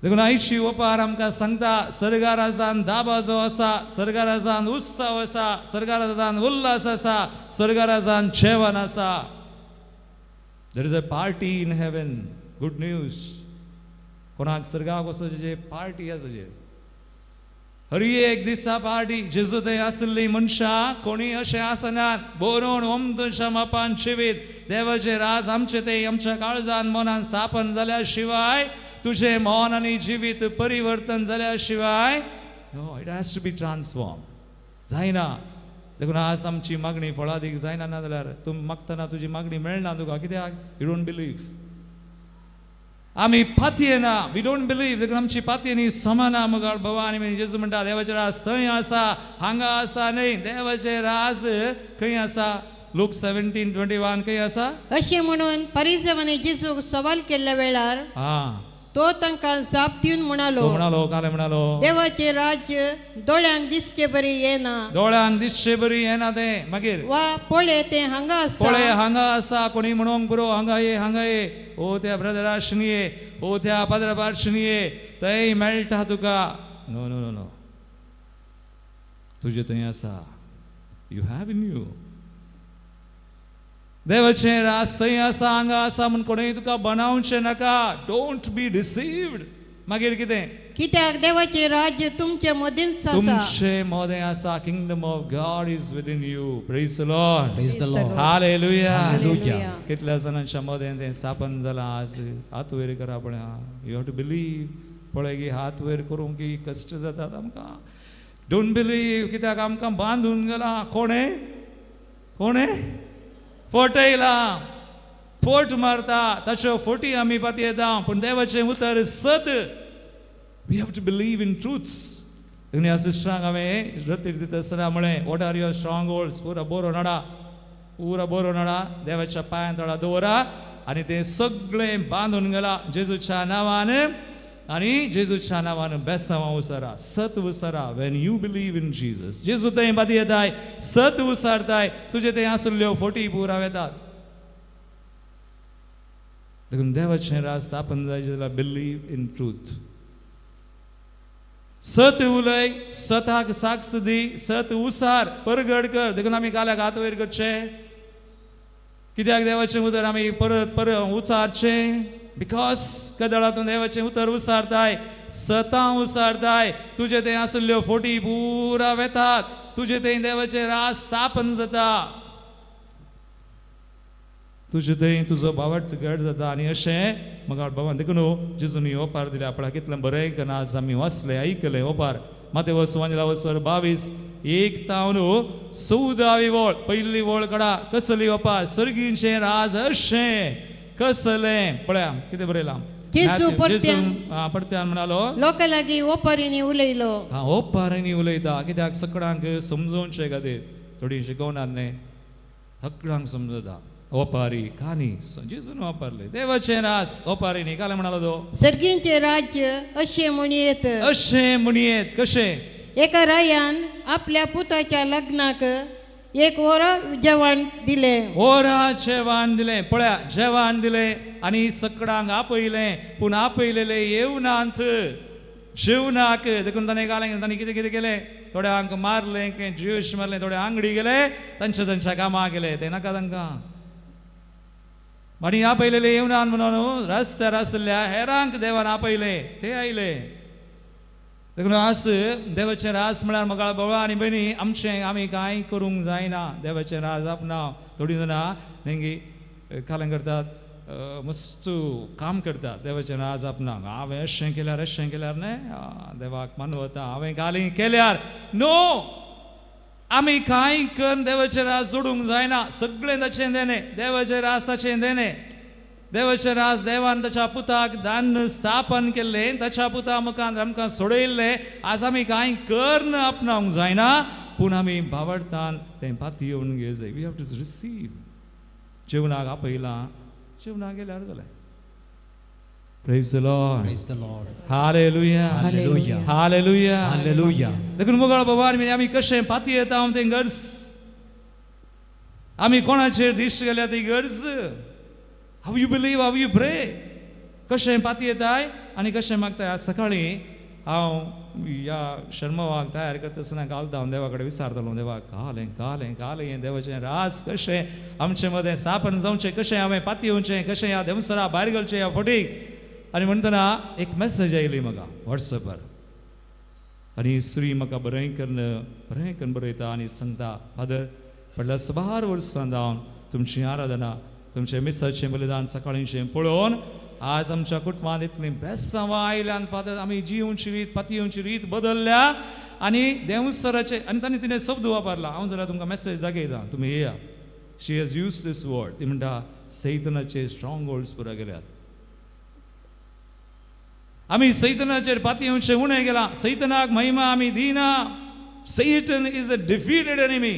देखून आयची ओपार आमकां सांगता, सरकाराजान दाबाजो आसा, सरकाराजान उत्सव आसा, सरकाराजान उल्हास आसा, सरकाराजान जेवण आसा. There is a party in heaven. Good news. कोणाक सर्गाक वचपाची पार्टी आसा जे हर एक दिसा पार्टी. जेजू थंय आशिल्ली मनशां कोणी अशें आसनात. बरोवन ओमतुंच्या मापान जिवीत देवाचें राज आमचें तें आमच्या काळजान मनान स्थापन जाल्या शिवाय, तुजें मन आनी जिवीत परिवर्तन जाल्या शिवाय, no, it has to be transform. जायना. देखून आज आमची मागणी फळादीक जायना. ना जाल्यार तूं मागतना तुजी मागणी मेळना तुका. कित्याक? You don't believe. आमी पातयेना, we don't believe. देखून आमची पातयेनी समाना मगाळ भवा. आनी जेजू म्हणटा देवाचें राज थंय आसा, हांगा आसा न्हय. देवाचें राज खंय आसा? लूक 17:21 खंय आसा? अशें म्हणून परिसवांनी जेजूक सवाल केल्ल्या वेळार तो तांकां जाप दिवन म्हणालो, तो म्हणालो, कालें म्हणालो, देवाचें राज्य दोळ्यांक दिसचे बरी येना, दोळ्यांक दिसचे बरी येना तें. मागीर वा पळय तें हांगा आसा, पळय हांगा आसा. कोणी म्हणूंक पुरो हांगा ये, हांगा ये, ओ त्या ब्रदराशनी ये, ओ त्या पाद्रबार्शनी ये, थंय मेळटा तुका. नो नो नो नो, तुजें थंय आसा. You have in you. देवाचें राज थंय आसा, हांगा आसा म्हूण कोणूय तुका बनावचें नाका. Don't be deceived. मागीर कितें? कित्याक देवाचें राज्य तुमचे मदींच आसा, तुमचे मदें आसा. Kingdom of God is within you. Praise the Lord. Praise the Lord. Hallelujah. Hallelujah. कितल्या जाणांच्या मदें तें स्थापन जालां आज. हात वयर करा पळया. You have to believe. पळय की हात वयर करूंक की कश्ट जातात आमकां. Don't believe. कित्याक आमकां बांदून गेलां. कोणें? कोणें फटयला? फोट मारता, ताच्यो फोटी आमी पातयेता. पूण देवाचें उतर सत. We have to believe in truths. देखून ह्या सिस्टरांक हांवें रतीर दिता आसतना म्हळें, what are your strong holds? पुरा बरो नडा, पुरा बरो नडा देवाच्या पांयां तळा दवरा आनी तें सगळें बांदून गेलां जेजूच्या नांवान. आनी जेजूच्या नांवान बेसांवां उसारा, सत उसारा. When you believe in Jesus, जेजू थंय पातयेताय, सत उसारताय, तुजे थंय आशिल्ल्यो फोटी पुरा वेतात. देखून देवाचें राज स्थापन जायचें जाल्यार बिलीव इन ट्रूथ. सत उलय, सताक साक्ष दी, सत उसार, परगड कर. देखून आमी काल्याक हात वयर करचें. कित्याक देवाचें उतर आमी परत परत उचारचें? Because कदळातून देवाचें उतर उसारताय, सतां उसारताय, तुजे थंय आशिल्ल्यो फोटी पुरा वेतात, तुजे थंय देवाचें राज स्थापन जाता, तुजे थंय तुजो भावार्थ घट जाता. आनी अशें म्हाका बाबान देखून जेजून ही ओपार दिल्या. आपणाक कितलें बरें कना आज आमी वाचलें, आयकलें ओपार. मातेवस वंजला 22:1 तावन 14 वळ, पयली वळ कडा कसली ओपार? सर्गींचें राज अशें कसलें? पळया कितें बरयलां. जेजू परत्यान परत्यान म्हणालो लोकां लागीं ओपारींनी उलयलो. हा, ओपारींनी उलयता कित्याक सगळ्यांक समजोवचे खातीर, थोडी शिकोवनात न्ही, सगळ्यांक समजता. ओपारी कानी जेजून वापरले देवाचें रास ओपारींनी. काल म्हणालो तो सर्गींचें राज्य अशें म्हणयेत, अशें म्हणयेत कशें? एका रायान आपल्या पुताच्या लग्नाक एक ओरा जेवण दिलें. ओरा जेवण दिलें. पळया, जेवण दिलें आनी सगळ्यांक आपयलें, पूण आपयलेले येवनात जेवणाक. देखून ताणें घालें, ताणें कितें कितें केलें, थोड्यांक मारलें, ज्यूश मारलें, थोडे आंगडी गेले, तांच्या तांच्या कामाक गेले, ते नाका तांकां. आनी आपयलेले येवनात म्हणून रस्त्यार आशिल्ल्या हेरांक देवान आपयले, ते आयले. देखून आस देवाचें रास म्हळ्यार म्हगेल्या भावा आनी भयणी आमचें आमी कांय करूंक जायना. देवाचें रास आपणाव. थोडीं जाणां नेंगी कालें करतात, मस्त काम करतात देवाचें राज आपणाक. हांवें अशें केल्यार अशें केल्यार न्ही देवाक मानवता, हांवें गाली केल्यार नो. आमी कांय करून देवाचें राज जोडूंक जायना. सगळें ताचें देणें, देवाचें रासाचें देणें. देवाचें राज देवान ताच्या पुताक दान स्थापन केल्लें, ताच्या पुता मुखार आमकां सोडयल्लें. आज आमी कांय करून आपणावंक जायना, पूण आमी भावडतान तें पातयेवन घेवंक जाय. We have to receive. जेवणाक आपयलां, जेवणाक गेल्यार जालें. Praise the Lord. Praise the Lord. Hallelujah. Hallelujah. Hallelujah. Hallelujah. देखून मोगाळ बाबा आमी कशें पातयेता तें गरज, आमी कोणाचेर दिश्ट गेल्या ती गरज. How you believe, how you pray. कशें पातयेताय आनी कशें मागताय. आज सकाळीं हांव ह्या शर्मवाक तयार करता आसतना घालता हांव देवा कडेन विचारतालो, देवा घालें घालें घालें हें देवाचें रास कशें आमचे मदें स्थापन जावचें, कशें हांवें पातयेवचें, कशें ह्या देवसरा भायर घालचें ह्या फटीक. आनी म्हणटना एक मॅसेज आयली म्हाका वॉट्सएपार, आनी स्त्री म्हाका बरें करून बरें करून बरयता आनी सांगता, फादर फाटल्या सुमार वर्सां जावन तुमची आराधना, तुमचें मिसाचें बलिदान सकाळींचें पळोवन आज आमच्या कुटुंबांत इतलीं बेसांवां आयल्यान फादर, आमी जिवची रीत पातयेवची रीत बदलल्या आनी देवसराचे. आनी तांणी तिणें शब्द वापरला, हांव जाल्यार तुमकां मॅसेज दाखयता, तुमी येया. She has use this word. ती म्हणटा सैतनाचे स्ट्रॉंग होल्ड्स पुरा गेल्यात. आमी सैतनाचेर पातयेवचें उणें गेलां, सैतनाक महिमा आमी दिना. Satan is a defeated enemy.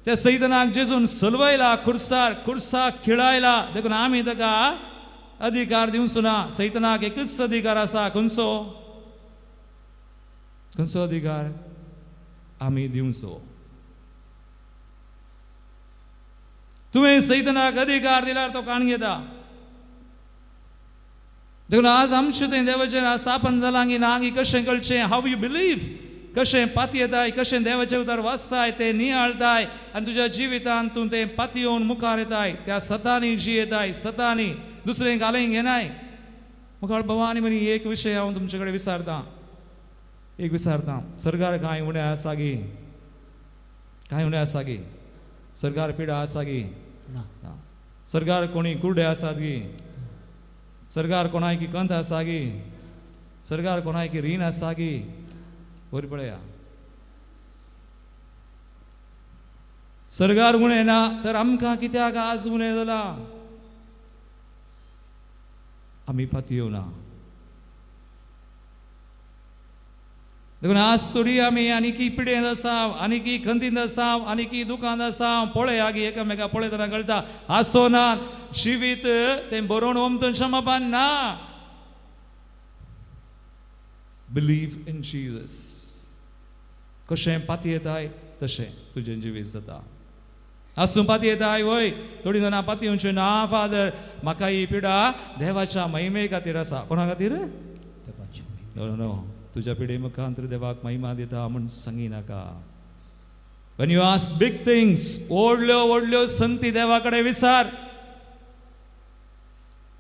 त्या सैतनाक जेजून सलवयला खुर्सार, खुर्साक खिळायला. देखून आमी ताका अधिकार दिवचो ना. सैतनाक एकच अधिकार आसा, खंयचो? खंयचो अधिकार आमी दिवचो? तुवें सैतनाक अधिकार दिल्यार तो काण घेता. देखून आज आमचें तें देवाचें स्थापन जालां की ना की कशें कळचें? How you believe, कशें पातयेताय, कशें देवाचें उतर वाचताय, तें नियाळताय आनी तुज्या जिवितांत तूं तें पातयेवन मुखार येताय, त्या सतानी जियेताय, सतानी दुसरें घालें घेनाय. मुखार बाबा आनी म्हणी एक विशय हांव तुमचे कडेन विचारतां, एक विचारतां, सरकार कांय उणें आसा गी? कांय उणें आसा गी? सरकार पिडा आसा गी? ना. सरकार कोणी कुर्डे आसात गी? सरकार कोणायकी कंत आसा गी? सरकार कोणायकी रीण आसा गी? बरी पळया, सरकार उणें ना तर आमकां कित्याक आज उणें जालां? आमी पातयेवना. देखून आज थोडी आमी आनीकी पिडेंत आसा, आनीकी खंतींत आसा, आनीकी दुकांत आसा. पळया गी एकामेका पळयतना कळटा आसो ना जिवीत तें बरोवन ओमतन क्षमापान ना. Believe in Jesus. कशें पातयेताय तशें तुजें जिवीत जाता. आसूं पातयेताय वय, थोडीं जाणां पातयेवचें ना, फादर म्हाका ही पिडा देवाच्या महिमे खातीर आसा. कोणा खातीर? नो नो, तुज्या पिडे मुखांतर देवाक महिमा दिता म्हूण सांगी नाका. When you ask big things, व्हडल्यो व्हडल्यो संगती देवा कडेन विचार,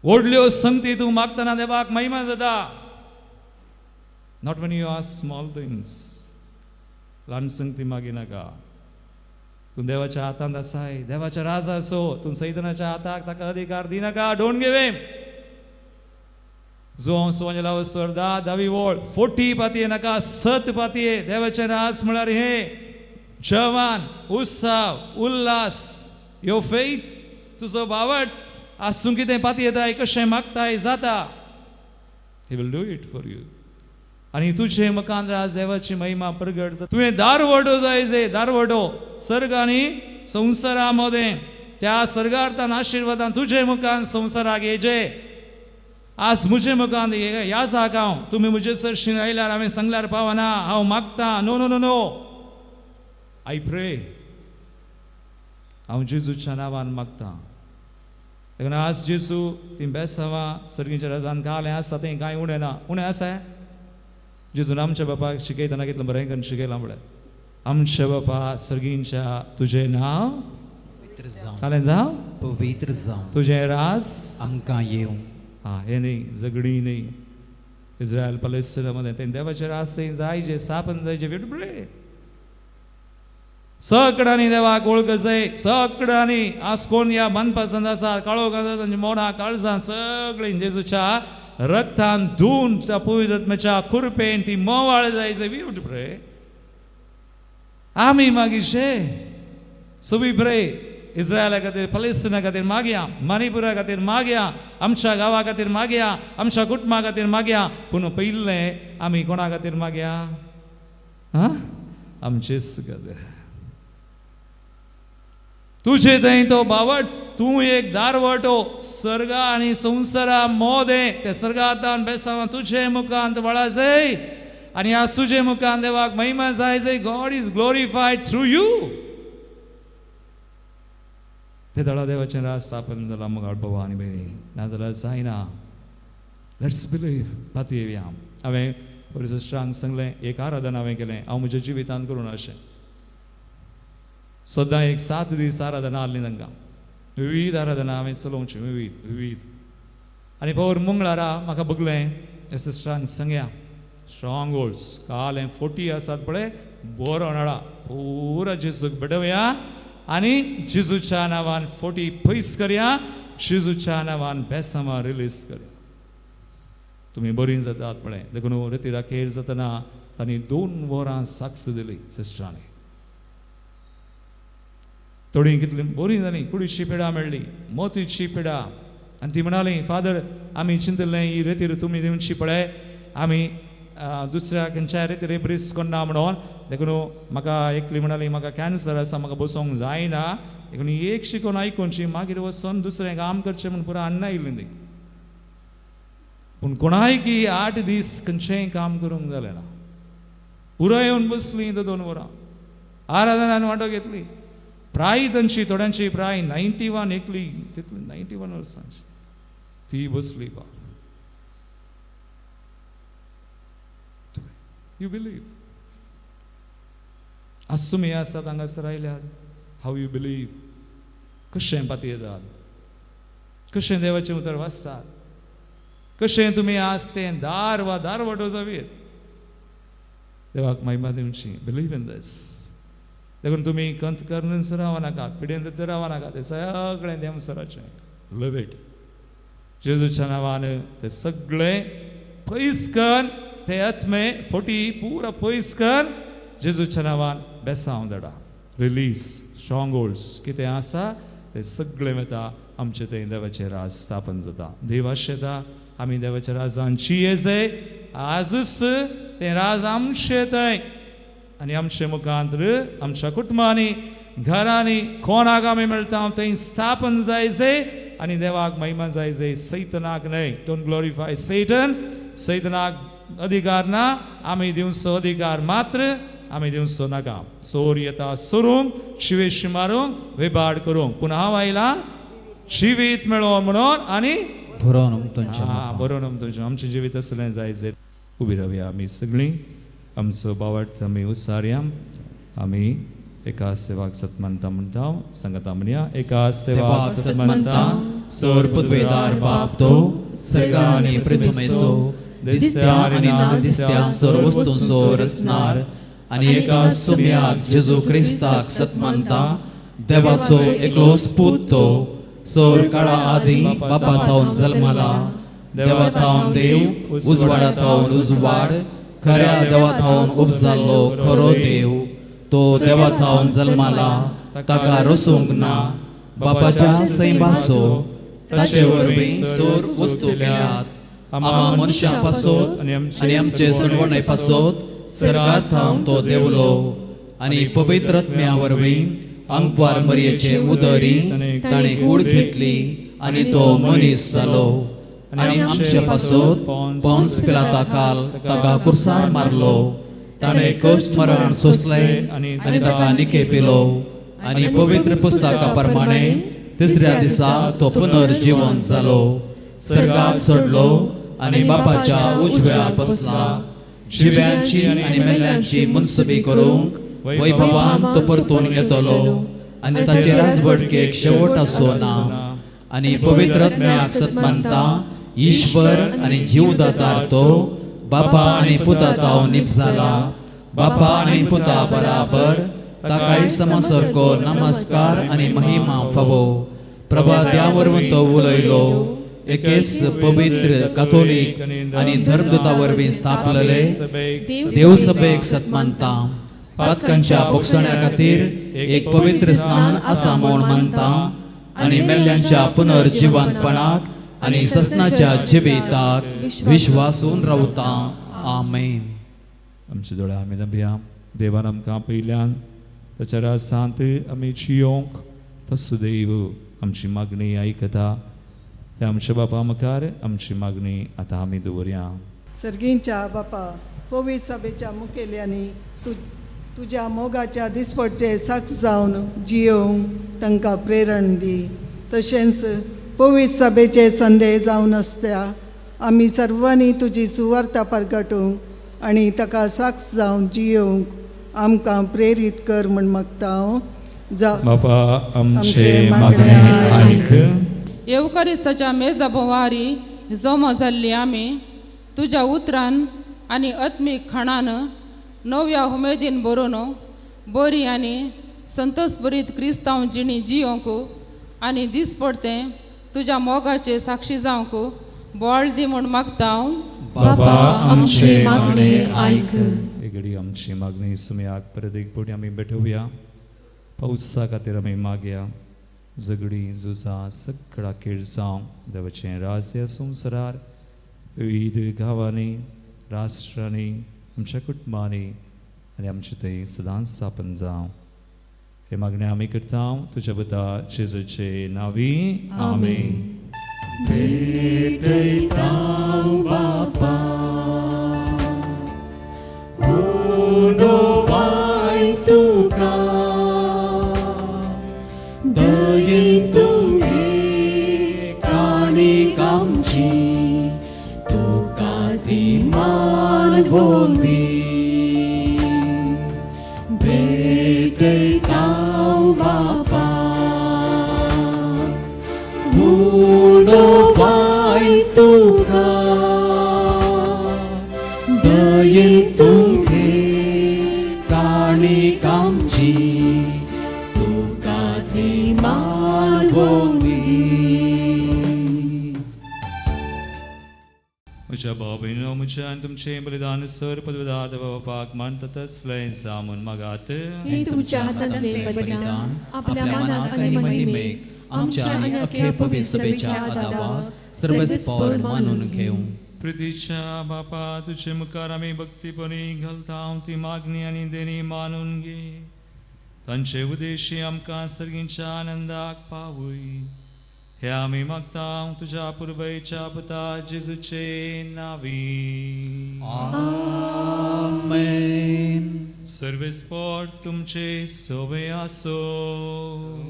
व्हडल्यो संगती तूं मागतना देवाक महिमा जाता. Not when you ask small things. ल्हान संगती मागी नाका. तूं देवाच्या हातांत आसाय, देवाच्या राजा आसो, तूं सैतनाच्या हाताक ताका अधिकार दिनाका. Don't give him. जो सोंजला स्वर्दा दावी वळ फोटी पातये नाका, सत पातये. देवाचें राज म्हळ्यार हें जवान, उत्साह, उल्हास, यो फेथ, तुजो बावट. आज तूं कितें पातयेताय, कशें मागताय जाता. He will do it for you. आनी तुजे मुखार आज देवाची महिमा प्रगट जाता. तुवें दारवटो जाय जे दारवटो सर्ग आनी संवसारा मदें त्या सर्गार्थान आशिर्वादान तुजे मुखान संवसाराक येजे. आज म्हजे मुखान ह्या जाग हांव तुमी म्हजे सरशीन आयल्यार हांवें सांगल्यार पावना, हांव मागता. No no no no, I pray. हांव जेजूच्या नांवान मागता. देखून आज जेजू ती बेसांवां सर्गीच्या राजान कालें आसा तें कांय उणें ना. उणें आसा? जेजून आमच्या बापाक शिकयतना कितलें बरें करून शिकयलां म्हळ्यार आमच्या बापा सर्गींच्या तुजें नांव कालें जावं पवित्र जावं, तुजें रास आमकां येवं. आं, हें न्ही झगडी न्ही. इस्रायल पलेस्टिना मदें तें देवाचें रास थंय जाय जे स्थापन जाय जे प्रे सगळ्यांनी देवाक वळख जाय. सगळ्यांनी आज कोण ह्या मनपसंद आसा काळो तांच्या मोना काळजान सगळीं जेजूच्या रक्तान धुवन त्या पवित्र खुरपेन ती मोवाळ जाय जे we pray. आमी मागीर शे सो we pray. इस्रायला खातीर, पलेस्टिना खातीर मागया, मणिपुरा खातीर मागया, आमच्या गांवा खातीर मागया, आमच्या कुटुंबा खातीर मागया. पूण पयलें आमी कोणा खातीर मागया? आं, आमचेच खातीर. तुजे थंय तो बावट, तूं एक दारवटो सर्गा आनी संवसारा मोदें ते सर्गांतान बेसांव तुजे मुखांत वळा जाय आनी आज तुजे मुखान देवाक महिमा जाय जाय. God is glorified through you. ते दळा देवाचें राज स्थापन जालां मुखार बाबा आनी भयणी, नाजाल्यार जायना. Let's believe. पातयेवया. हांवें परिशिश्टांक सांगलें एक आराधना हांवें केलें, हांव म्हज्या जिवितांत करूं अशें सदां एक 7 दीस आराधना आहली तांकां. विवीध आराधना हांवें चलोवची, विवीध विवीध. आनी पवर मंगळारा म्हाका बगलें त्या सिस्टरांक सांगया स्ट्रॉंग होल्ड्स काल हें 40 आसात पळय बरो नळा पुरा जेजूक भेटोवया आनी जेजूच्या नांवान 40 पयस करया, जेजूच्या नांवान बेसांवां रिलीज करया. तुमी बरीं जातात पळय. देखून रतिरा खेळ जातना तांणी 2 वरां साक्ष दिली सिस्टरांनी. थोडीं कितलीं बरीं जालीं, कुडीची पिडा मेळ्ळी, मोतीची पिडा. आनी ती म्हणाली फादर आमी चिंतलें ही रेतीर तुमी दिवची पळय आमी दुसऱ्या खंयच्या रेतीर ब्रीस कोन्ना म्हणून. देखून म्हाका एकली म्हणाली म्हाका कॅन्सर आसा, म्हाका बसोंक जायना. देखून एक शिकोवन आयकुची मागीर वचोन दुसरें काम करचें म्हूण पुरा अण्णा येयल्ली ती. पूण कोणाय की 8 दीस खंयचेंय काम करूंक जालें ना. पुराय येवन बसली 2 वरां आराधनान वांटो घेतली. प्राय तांची थोड्यांची प्राय 91 एकली तितली 91 वर्सांची ती बसली. बा you believe. आज तुमी आसात हांगासर आयल्यात, how you believe. कशें पातयेतात, कशें देवाचें उतर वाचतात, कशें तुमी आज तें दार वा दारवटो जावयेत. देवाक महिमा दिवची. Believe in this. देखून तुमी कंत करून रावं नाकात, पिडेन रावं नाकात, तें सगळें देमसराचें. Live it. जेजूच्या नांवान ते सगळें पयस कर, ते आत्मे 40 पुरा पयस कर. जेजूच्या नांवान बेसांव धाडा. रिलीज स्ट्रॉंग होल्ड्स कितें आसा ते सगळें वता. आमचें थंय देवाचें राज स्थापन जाता. देव आशेता आमी देवाच्या राजांची येजय. आजूच तें राज आमचें थंय आनी आमचे मुखांत आमच्या कुटुंबांनी घरांनी कोणाक आमी मेळटा थंय स्थापन जाय जे आनी देवाक महिमा जाय जे, सैतनाक न्हय. Don't glorify Satan. सैतनाक अधिकार ना, आमी दिवचो अधिकार मात्र आमी दिवचो नाका. चोर येता सोरूंक, शिवेशी मारूंक, विबाड करूंक, पूण हांव आयला जिवीत मेळो म्हणून आनी बरोवन तुमचें आमचें जिवीत असलें जाय जे. उबी रावया आमी सगळीं. आमचो बावट आमी उसारया. आमी एका सेवाक सतमानता म्हणटा, सांगता म्हणया. एका सेवाक सतमानता सोर पुदवेदार बाप तो सर्गा आनी पृथ्वीचो दिसत्या आनी ना दिसत्या सोर वस्तूंचो रचणार आनी एका सुम्याक जेजू क्रिस्ताक सतमानता देवाचो एकलोच पूत तो सोर काळा आदी बापा थावन जल्मला, देवा थावन देव, उजवाडा थावन उजवाड, खऱ्या देवा थावन उपजाल्लो खरो देव, तो देवा थावन जल्मला, ताका रसूंक ना, बापाच्या सैमाचो, ताचे वरवीं सोर वस्तू केल्यात आमा मनशां पासत आनी आमचे सडवणे पासत सर्गार थावन तो देवलो आनी पवित्र आत्म्या वरवीं अंकवार मरियेचे उदरी ताणें कूड घेतली आनी तो मनीस जालो आनी आमचे पासत पोन्स पिलाता काल ताका कुर्सार मारलो. ताणें कश्ट मरण सोंसलें आनी ताका निकेपिलो आनी पवित्र पुस्तका प्रमाणे तिसऱ्या दिसा तो पुनर्जीवन जालो, सर्गात चडलो आनी बापाच्या उजव्या बसला. जिव्यांची आनी मेल्यांची मुनसबी करूंक वैभवान तो परतून येतलो आनी ताचे राजवटकेक शेवट आसो ना. आनी पवित्र आत्म्याक सत्मानता ईश्वर आनी जीवदातार तो बापा आनी पुता ताव निपजाला. बापा आनी पुता बराबर ताकाय समसरको नमस्कार आनी महिमा फावो. प्रभा त्या वरवीं तो उलयलो. एकेच पवित्र कातोलीक आनी धर्मदूता वरवीं स्थापलेले देवसभेक सत्मानता. पातकांच्या बोगसण्या खातीर एक पवित्र स्नान आसा म्हूण मानता आनी मेल्ल्यांच्या पुनर्जिवंतपणाक आनी ससनाच्या जिविताक विश्वासून रावता. आमेन. आमचे दोळे आमी दामया. देवान आमकां पयल्यान ताच्या रासांत आमी जियोंक तसो देव आमची मागणी आयकता. त्या आमच्या बापा मुखार आमची मागणी आतां आमी दवरया. सर्गींच्या बापा, पवित्र सभेच्या मुखेल्यांनी तुज्या मोगाच्या दिसपडचे साक्ष जावन जियोवंक तांकां प्रेरण दी. तशेंच पवित्र सभेचे संदेह जावन आसत्या आमी सर्वांनी तुजी सुवार्ता परगटूंक आनी ताका साक्ष जावन जियोवंक आमकां प्रेरीत कर म्हूण मागता हांव. जा बापा आमचे मागणे आयक. येवकारिस्ताच्या मेजा भोवारी जमा जाल्ली आमी तुज्या उतरान आनी आत्मीक खाणान नव्या उमेदीन बरोवन बरी आनी संतोषभरीत क्रिस्तांव जिणी जियोंक आनी दीस पडतें तुज्या मोगाचे साक्षी जावंक बळ दी म्हूण मागता हांव. बाबा आमचे मागणे आयक. घडी आमची मागणी सुमयाक परत एक फावटी आमी भेटोवया. पावसा खातीर आमी मागया. झगडीं झुजां सगळा खेळ जावं देवाचें राज्य संवसारार विविध गांवांनी, राष्ट्रांनी, आमच्या कुटुंबांनी आनी आमचे थंय सदांच स्थापन जावं. हे मागणें आमी करता तुज्या पुता जेजूचे नांवी. आमेन. भेटयता बापा उडोवाय तुका दयेन तुगे काणीक आमची तुका ती मानवली. भेटयता बापा उडोवाय तुका दयेन तुगे काणीक आमची तुका ती मानवली. म्हज्या भाव भयणीनो, म्हजें आनी तुमचें बलिदान सर पदवीदार बापाक मानता तसलें जावं म्हूण मागात. तुमच्या हातांतलें बलिदान आपल्या मानाक आनी महिमेक आमच्या आनी अख्खे पवित्र सभेच्या आदावाक सर्वस्पर मानून घेवं. प्रितीच्या बापा, तुजे मुखार आमी भक्तीपणी घालता ती मागणी आनी देणी मानून घे. तांचे उद्देशी आमकां सर्गींच्या आनंदाक पावय. हे आमी मागता तुज्या पुर्वयच्या पुता जेजूचे नांवी. आमेन. सर्वेस्पोर तुमचे सवे आसो.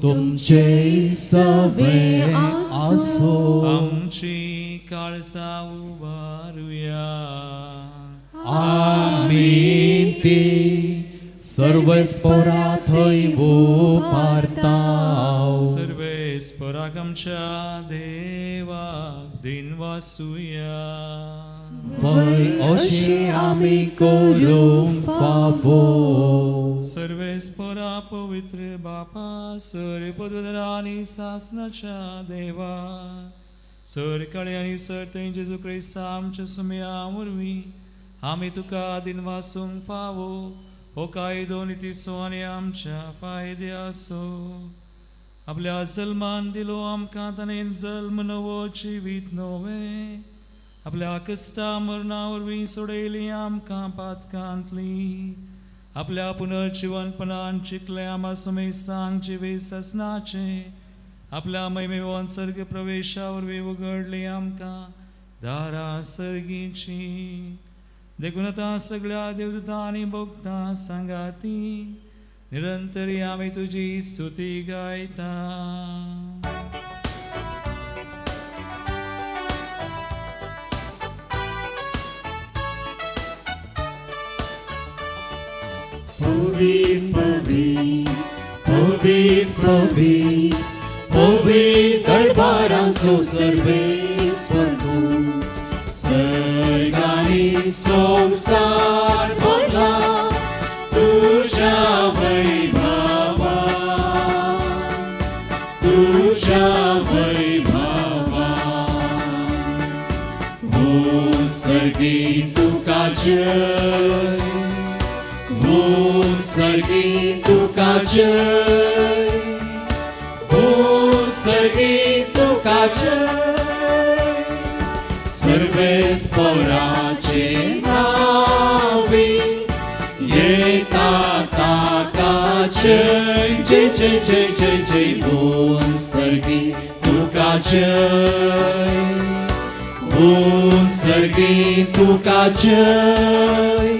तुमचे सवे आसो. आमची काळसां उबारुया. आमी ती सर्वेस्पोरा थंय उबारता. सर्वेस्पोराक आमच्या देवाक दिनवासुया. वय अशें आमी करूंक फावो. सर्वेस्पोरा पवित्र बापा, सर पदवीधर आनी सासनाच्या देवा, सर काळे आनी सर थंय जेजू क्रिस्ता आमच्या सुमया वरवीं आमी तुका दिनवासूंक फावो. हो कायदो नितीचो आनी आमच्या फायद्याचो. आपल्या जल्मान दिलो आमकां ताणें जल्म नवो जिवीत नवें. आपल्या कश्टा मरणा वरवीं सोडयली आमकां पातकांतली आपल्या पुनर्जिवनपणान जिखले आमा समेस्तांक जिवीत ससनाचें आपल्या महिमेवन सर्ग प्रवेशा वरवीं उगडली आमकां दारां सर्गीची देखून आतां सगळ्या देवदूतां आनी भक्तां सांगाती निरंतरी आमी तुजी स्तुती गायता. पवित्र पवित्र पवित्र पवित्र पवित्र दरबारांचो सर्वेस्पर तूं सर्गांनी संवसार भरला तुज्या वैभवान तुज्या वैभवान वोन सर्गी तुका जय वोन सर्गी तुका जय वोन सर्गी तुका जय सर्वेस्पराचे नावे येता ताका जय जय जय जय जय जय वोन सर्गी तुका जय वोन सर्गी तुका जय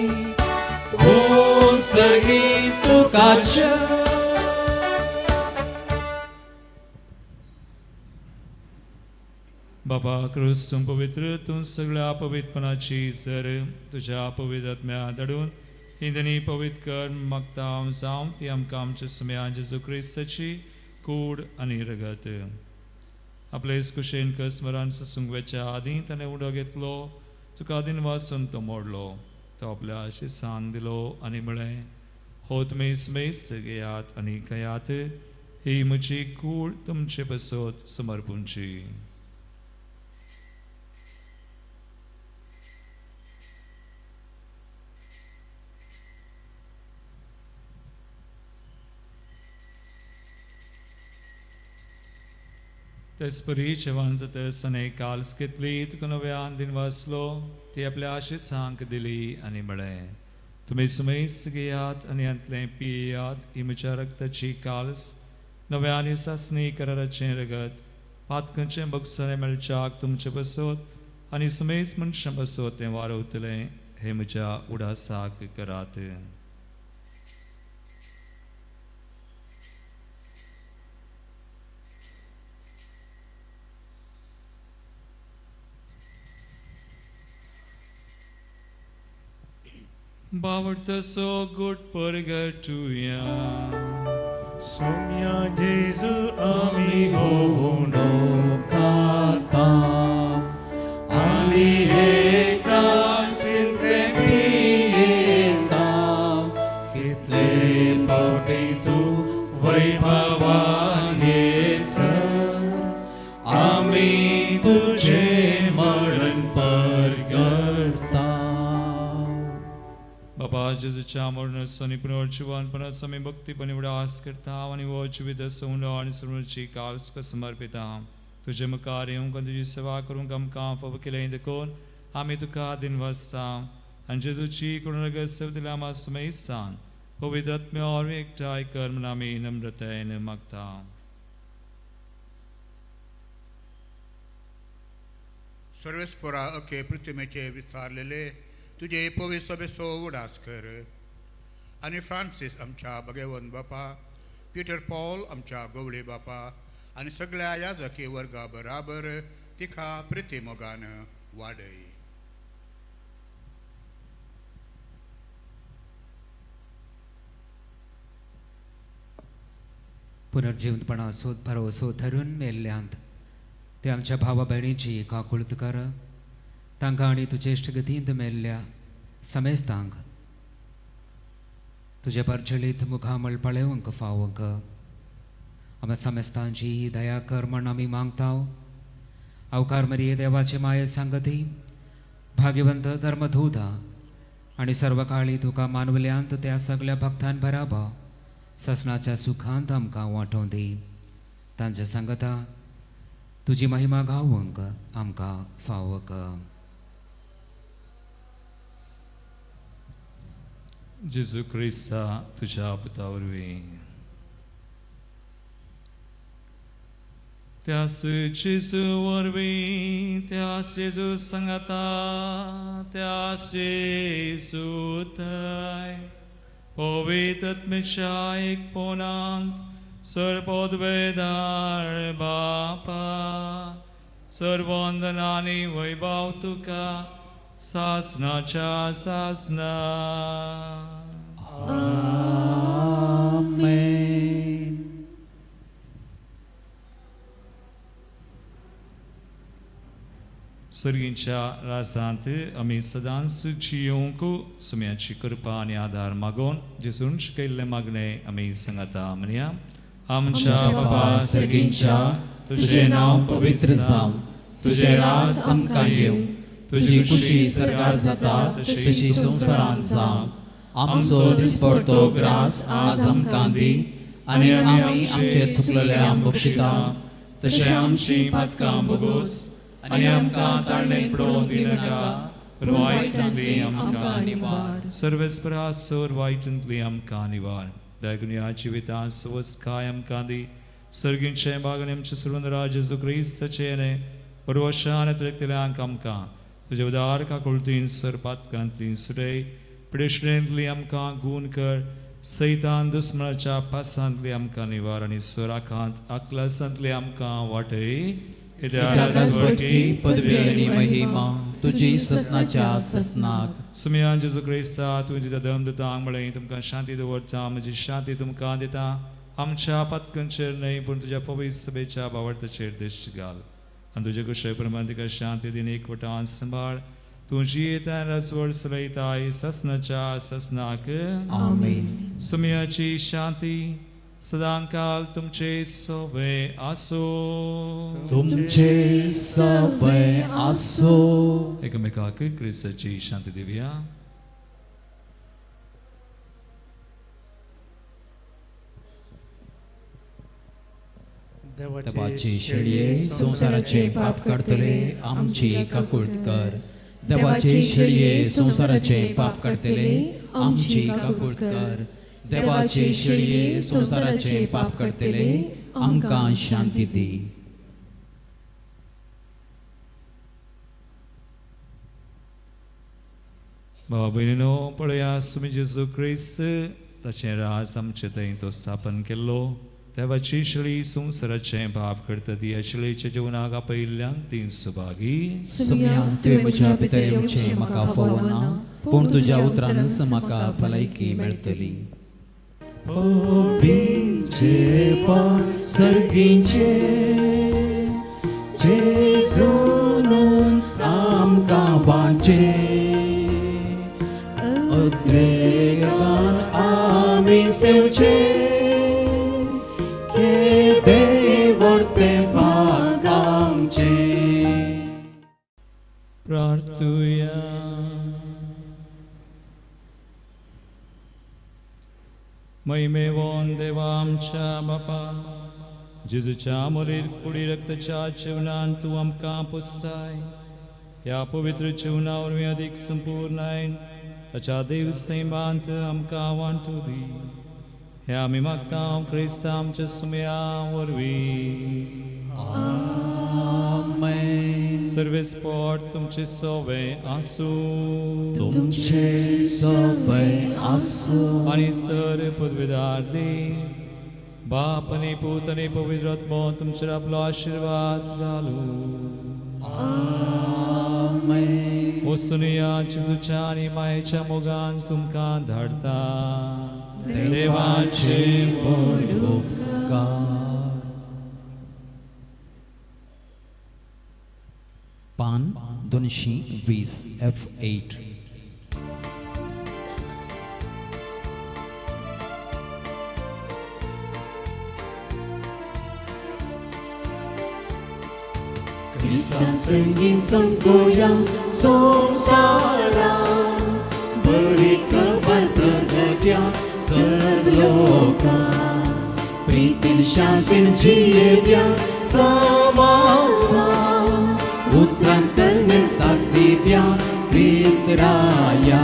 वोन सर्गी तुका जय. बाबा क्रिस्त तूं पवित्र तूं सगळ्या पवित्रपणाची सर तुज्या पवित्र आत्म्या धाडून ही धनी पवित्र कर मागता हांव जावं ती आमकां आमच्या सुम्या जेजू क्रिस्ताची कूड आनी रगत. आपले कुशेन कस्मरान ससूंक वेच्या आदीं ताणें उडो घेतलो तुका दिनवासून तो मोडलो तो आपल्या शिसांक दिलो आनी म्हळें हो तुमी स्मेस्त घेयात आनी खायात ही म्हजी कूड तुमचे पासत समर्पूंची. तेचपरी जेवण जातच आनी काल्स घेतली तुका नव्यान दिनवासलो ती आपल्या आशिसांक दिली आनी म्हळें तुमी सुमेस्त घेयात आनी हांतलें पियात ही म्हज्या रक्ताची काल्स नव्या आनी सासणी कराराचें रगत पातकांचें बगसणें मेळच्याक तुमचे पासत आनी सुमेस्त मनशां पासत तें वारवतलें हें म्हज्या उडासाक करात. बावडतसो गुट परगटुया सोम्या जेजू आमी होवणो खाता आनी हे कासिंतले पियेता कितले पावटी तूं वैभवान येसर आमी तुजें मरण परगटता. बाबा जेजूच्या मरणाचो आनी पुनर्जिवनपणाचो आमी भक्तीपणी उडास करता आनी हो जिवीत उंडो आनी सर्वची काल्स समर्पिता तुजे मुखार येवंक आनी तुजी सेवा करूंक आमकां फावो केलें देखून आमी तुका दिनवासता आनी जेजूची करुणा सेवतल्या आमा सुमेस्तान पवित्र आत्म्या वरवीं एकठांय कर म्हूण आमी नम्रतायेन मागता. सर्वेस्परा अखे पृथ्वीचे विस्तारलेले तुजे पवित्र सभेचो उडास कर आनी फ्रांसीस आमच्या भगेवन बापा पिटर पॉल आमच्या गवळी बापा आनी सगळ्या याजकी वर्गा बराबर तिका प्रिती मोगान वाडय. पुनर्जिवंतपणाचो भरवसो धरून मेल्ल्यांत ते आमच्या भावा भयणीची काकुळत कर तांकां आनी तुजे इश्टगतींत मेल्ल्या समेस्तांक तुजे परजळीत मुखामळ पळोवंक फावंक आमच्या समेस्तांची दया कर म्हण आमी मागता. अवकार मरिये देवाचे माये सांगती भाग्यवंत धर्मधूता आनी सर्वकाळी तुका मानवल्यांत त्या सगळ्या भक्तान बराबर ससनाच्या सुखांत आमकां वांटोवन दी तांच्या सांगता तुजी महिमा गावंक आमकां फावक. जेजू क्रिस्ता तुज्या पुता वरवीं. त्यास जेजू वरवीं, त्यास जेजू सांगाता, त्यास जेजू थंय पवित्र आत्म्याच्या एकपणांत सर्वोद्वेदार बापा सर्वंदन आनी वैभव तुका सासनाच्या सासना. आमेन. सर्गींच्या राजांत आमी सदांच जियोवंक सुम्याची कृपा आनी आदार मागोवन जेजून शिकयल्लें मागणें आमी सांगाता म्हणया. आमच्या बापा सर्गींच्या, तुजें नांव पवित्र जावं, तुजें राज आमकां येवं, तुजी खुशी सरकार जाता तशी संवसारांत जावं. आमचो दिसपडतो ग्रास आज आमकां दी आनी आमी आमचेर चुकलेल्यांक बक्षिता तशें आमचीं पातकां भोगोस आनी आमकां ताळणेक पडोवन दिनाका, पूण वायटांतली आमकां निवार. सर्वेस्परा सोर वायटांतली आमकां निवार. देखून ह्या जिवितांत सुवस्काय आमकां दी. सर्गींचें बागण आमचें सर्वंदराज जेजू क्रिस्ताचें परवशान त्रेकतल्यांक आमकां तुज्या उदार काकुळतीन सर पातकांतली सुटय, पिडेश्रेंतली आमकां गूण कर, सैतान दुस्मनाच्या पासांतली आमकां निवार आनी सर आकांत आकलासांतली आमकां वाटय. कित्याक पदवी आनी महिमा तुजी ससनाच्या ससनाक. सुमयान जेजू क्रिस्ता तुवें तुज्या दम दिता म्हळें तुमकां शांती दवरता, म्हजी शांती तुमकां दिता. आमच्या पातकांचेर न्हय पूण तुज्या पवित्र सभेच्या भावार्थाचेर दिश्ट घाल आनी तुजे कुशे प्रमाण तिका शांती दिन एकवटान सांबाळ. तूं जियेता रजवड चलयताय ससनाच्या ससनाक. आमेन. सुमयाची शांती सदांकाल तुमचे सोबे आसो. तुमचे सोबे आसो. एकमेकाक क्रिस्ताची शांती दिवया. देवाचे शेळये संवसाराचे पाप काडटले आमची काकूळट कर. देवाचे शेळये संवसाराचे पाप काडटले आमची काकूळट कर. देवाचे शेळये संवसाराचे पाप काडटले आमकां शांती दी. बाबा भयणीनो, पळया सुमी जेजू क्रिस्त ताचें राज आमचे थंय तो स्थापन केल्लो. देवाची शेळी संवसाराचें पाप करता ती ह्या शेळयेच्या जेवणाक आपयिल्ल्यान ती सुभागी. सुम्या, तुवें म्हज्या भितर येवचें म्हाका फावना, पूण तुज्या उतरानच म्हाका भलायकी मेळटली. सर्गींचे जेजूनच आमकां वाचें, अद्रेगान आमी सेवचें, केदें भाग आमचें. प्रार्थुया. महिमेवोन देवा आमच्या बापा, जेजूच्या मोरीर कुडी रक्ताच्या जेवणान तूं आमकां पुसताय. ह्या पवित्र जेवणा वरवीं अदीक संपूर्ण ताच्या देव सैमांत आमकां वांटू दी. हे आमी मागता क्रिस्ता आमच्या सुमया वरवीं. आमेन. सर्वेस्पोट तुमचे सोवे आसूं. तुमचे सोवे आसूं. आनी सर पदवीदार दी बाप आनी पूत आनी पवित्र आत्मो तुमचेर आपलो आशिर्वाद घालूं. आमेन. वसुनिया जेजूच्या आनी मायेच्या मोगान तुमकां धाडटा. देवाचे व्हड उपकार. पान 220 F8. क्रिस्ता संगी संकोया संवसारा, बरी खबर प्रगट्या सर्व लोका, प्रीतीन शांतीन जियेव्या समासा, उतरान करणे साक्ष दिव्या क्रिस्त राया.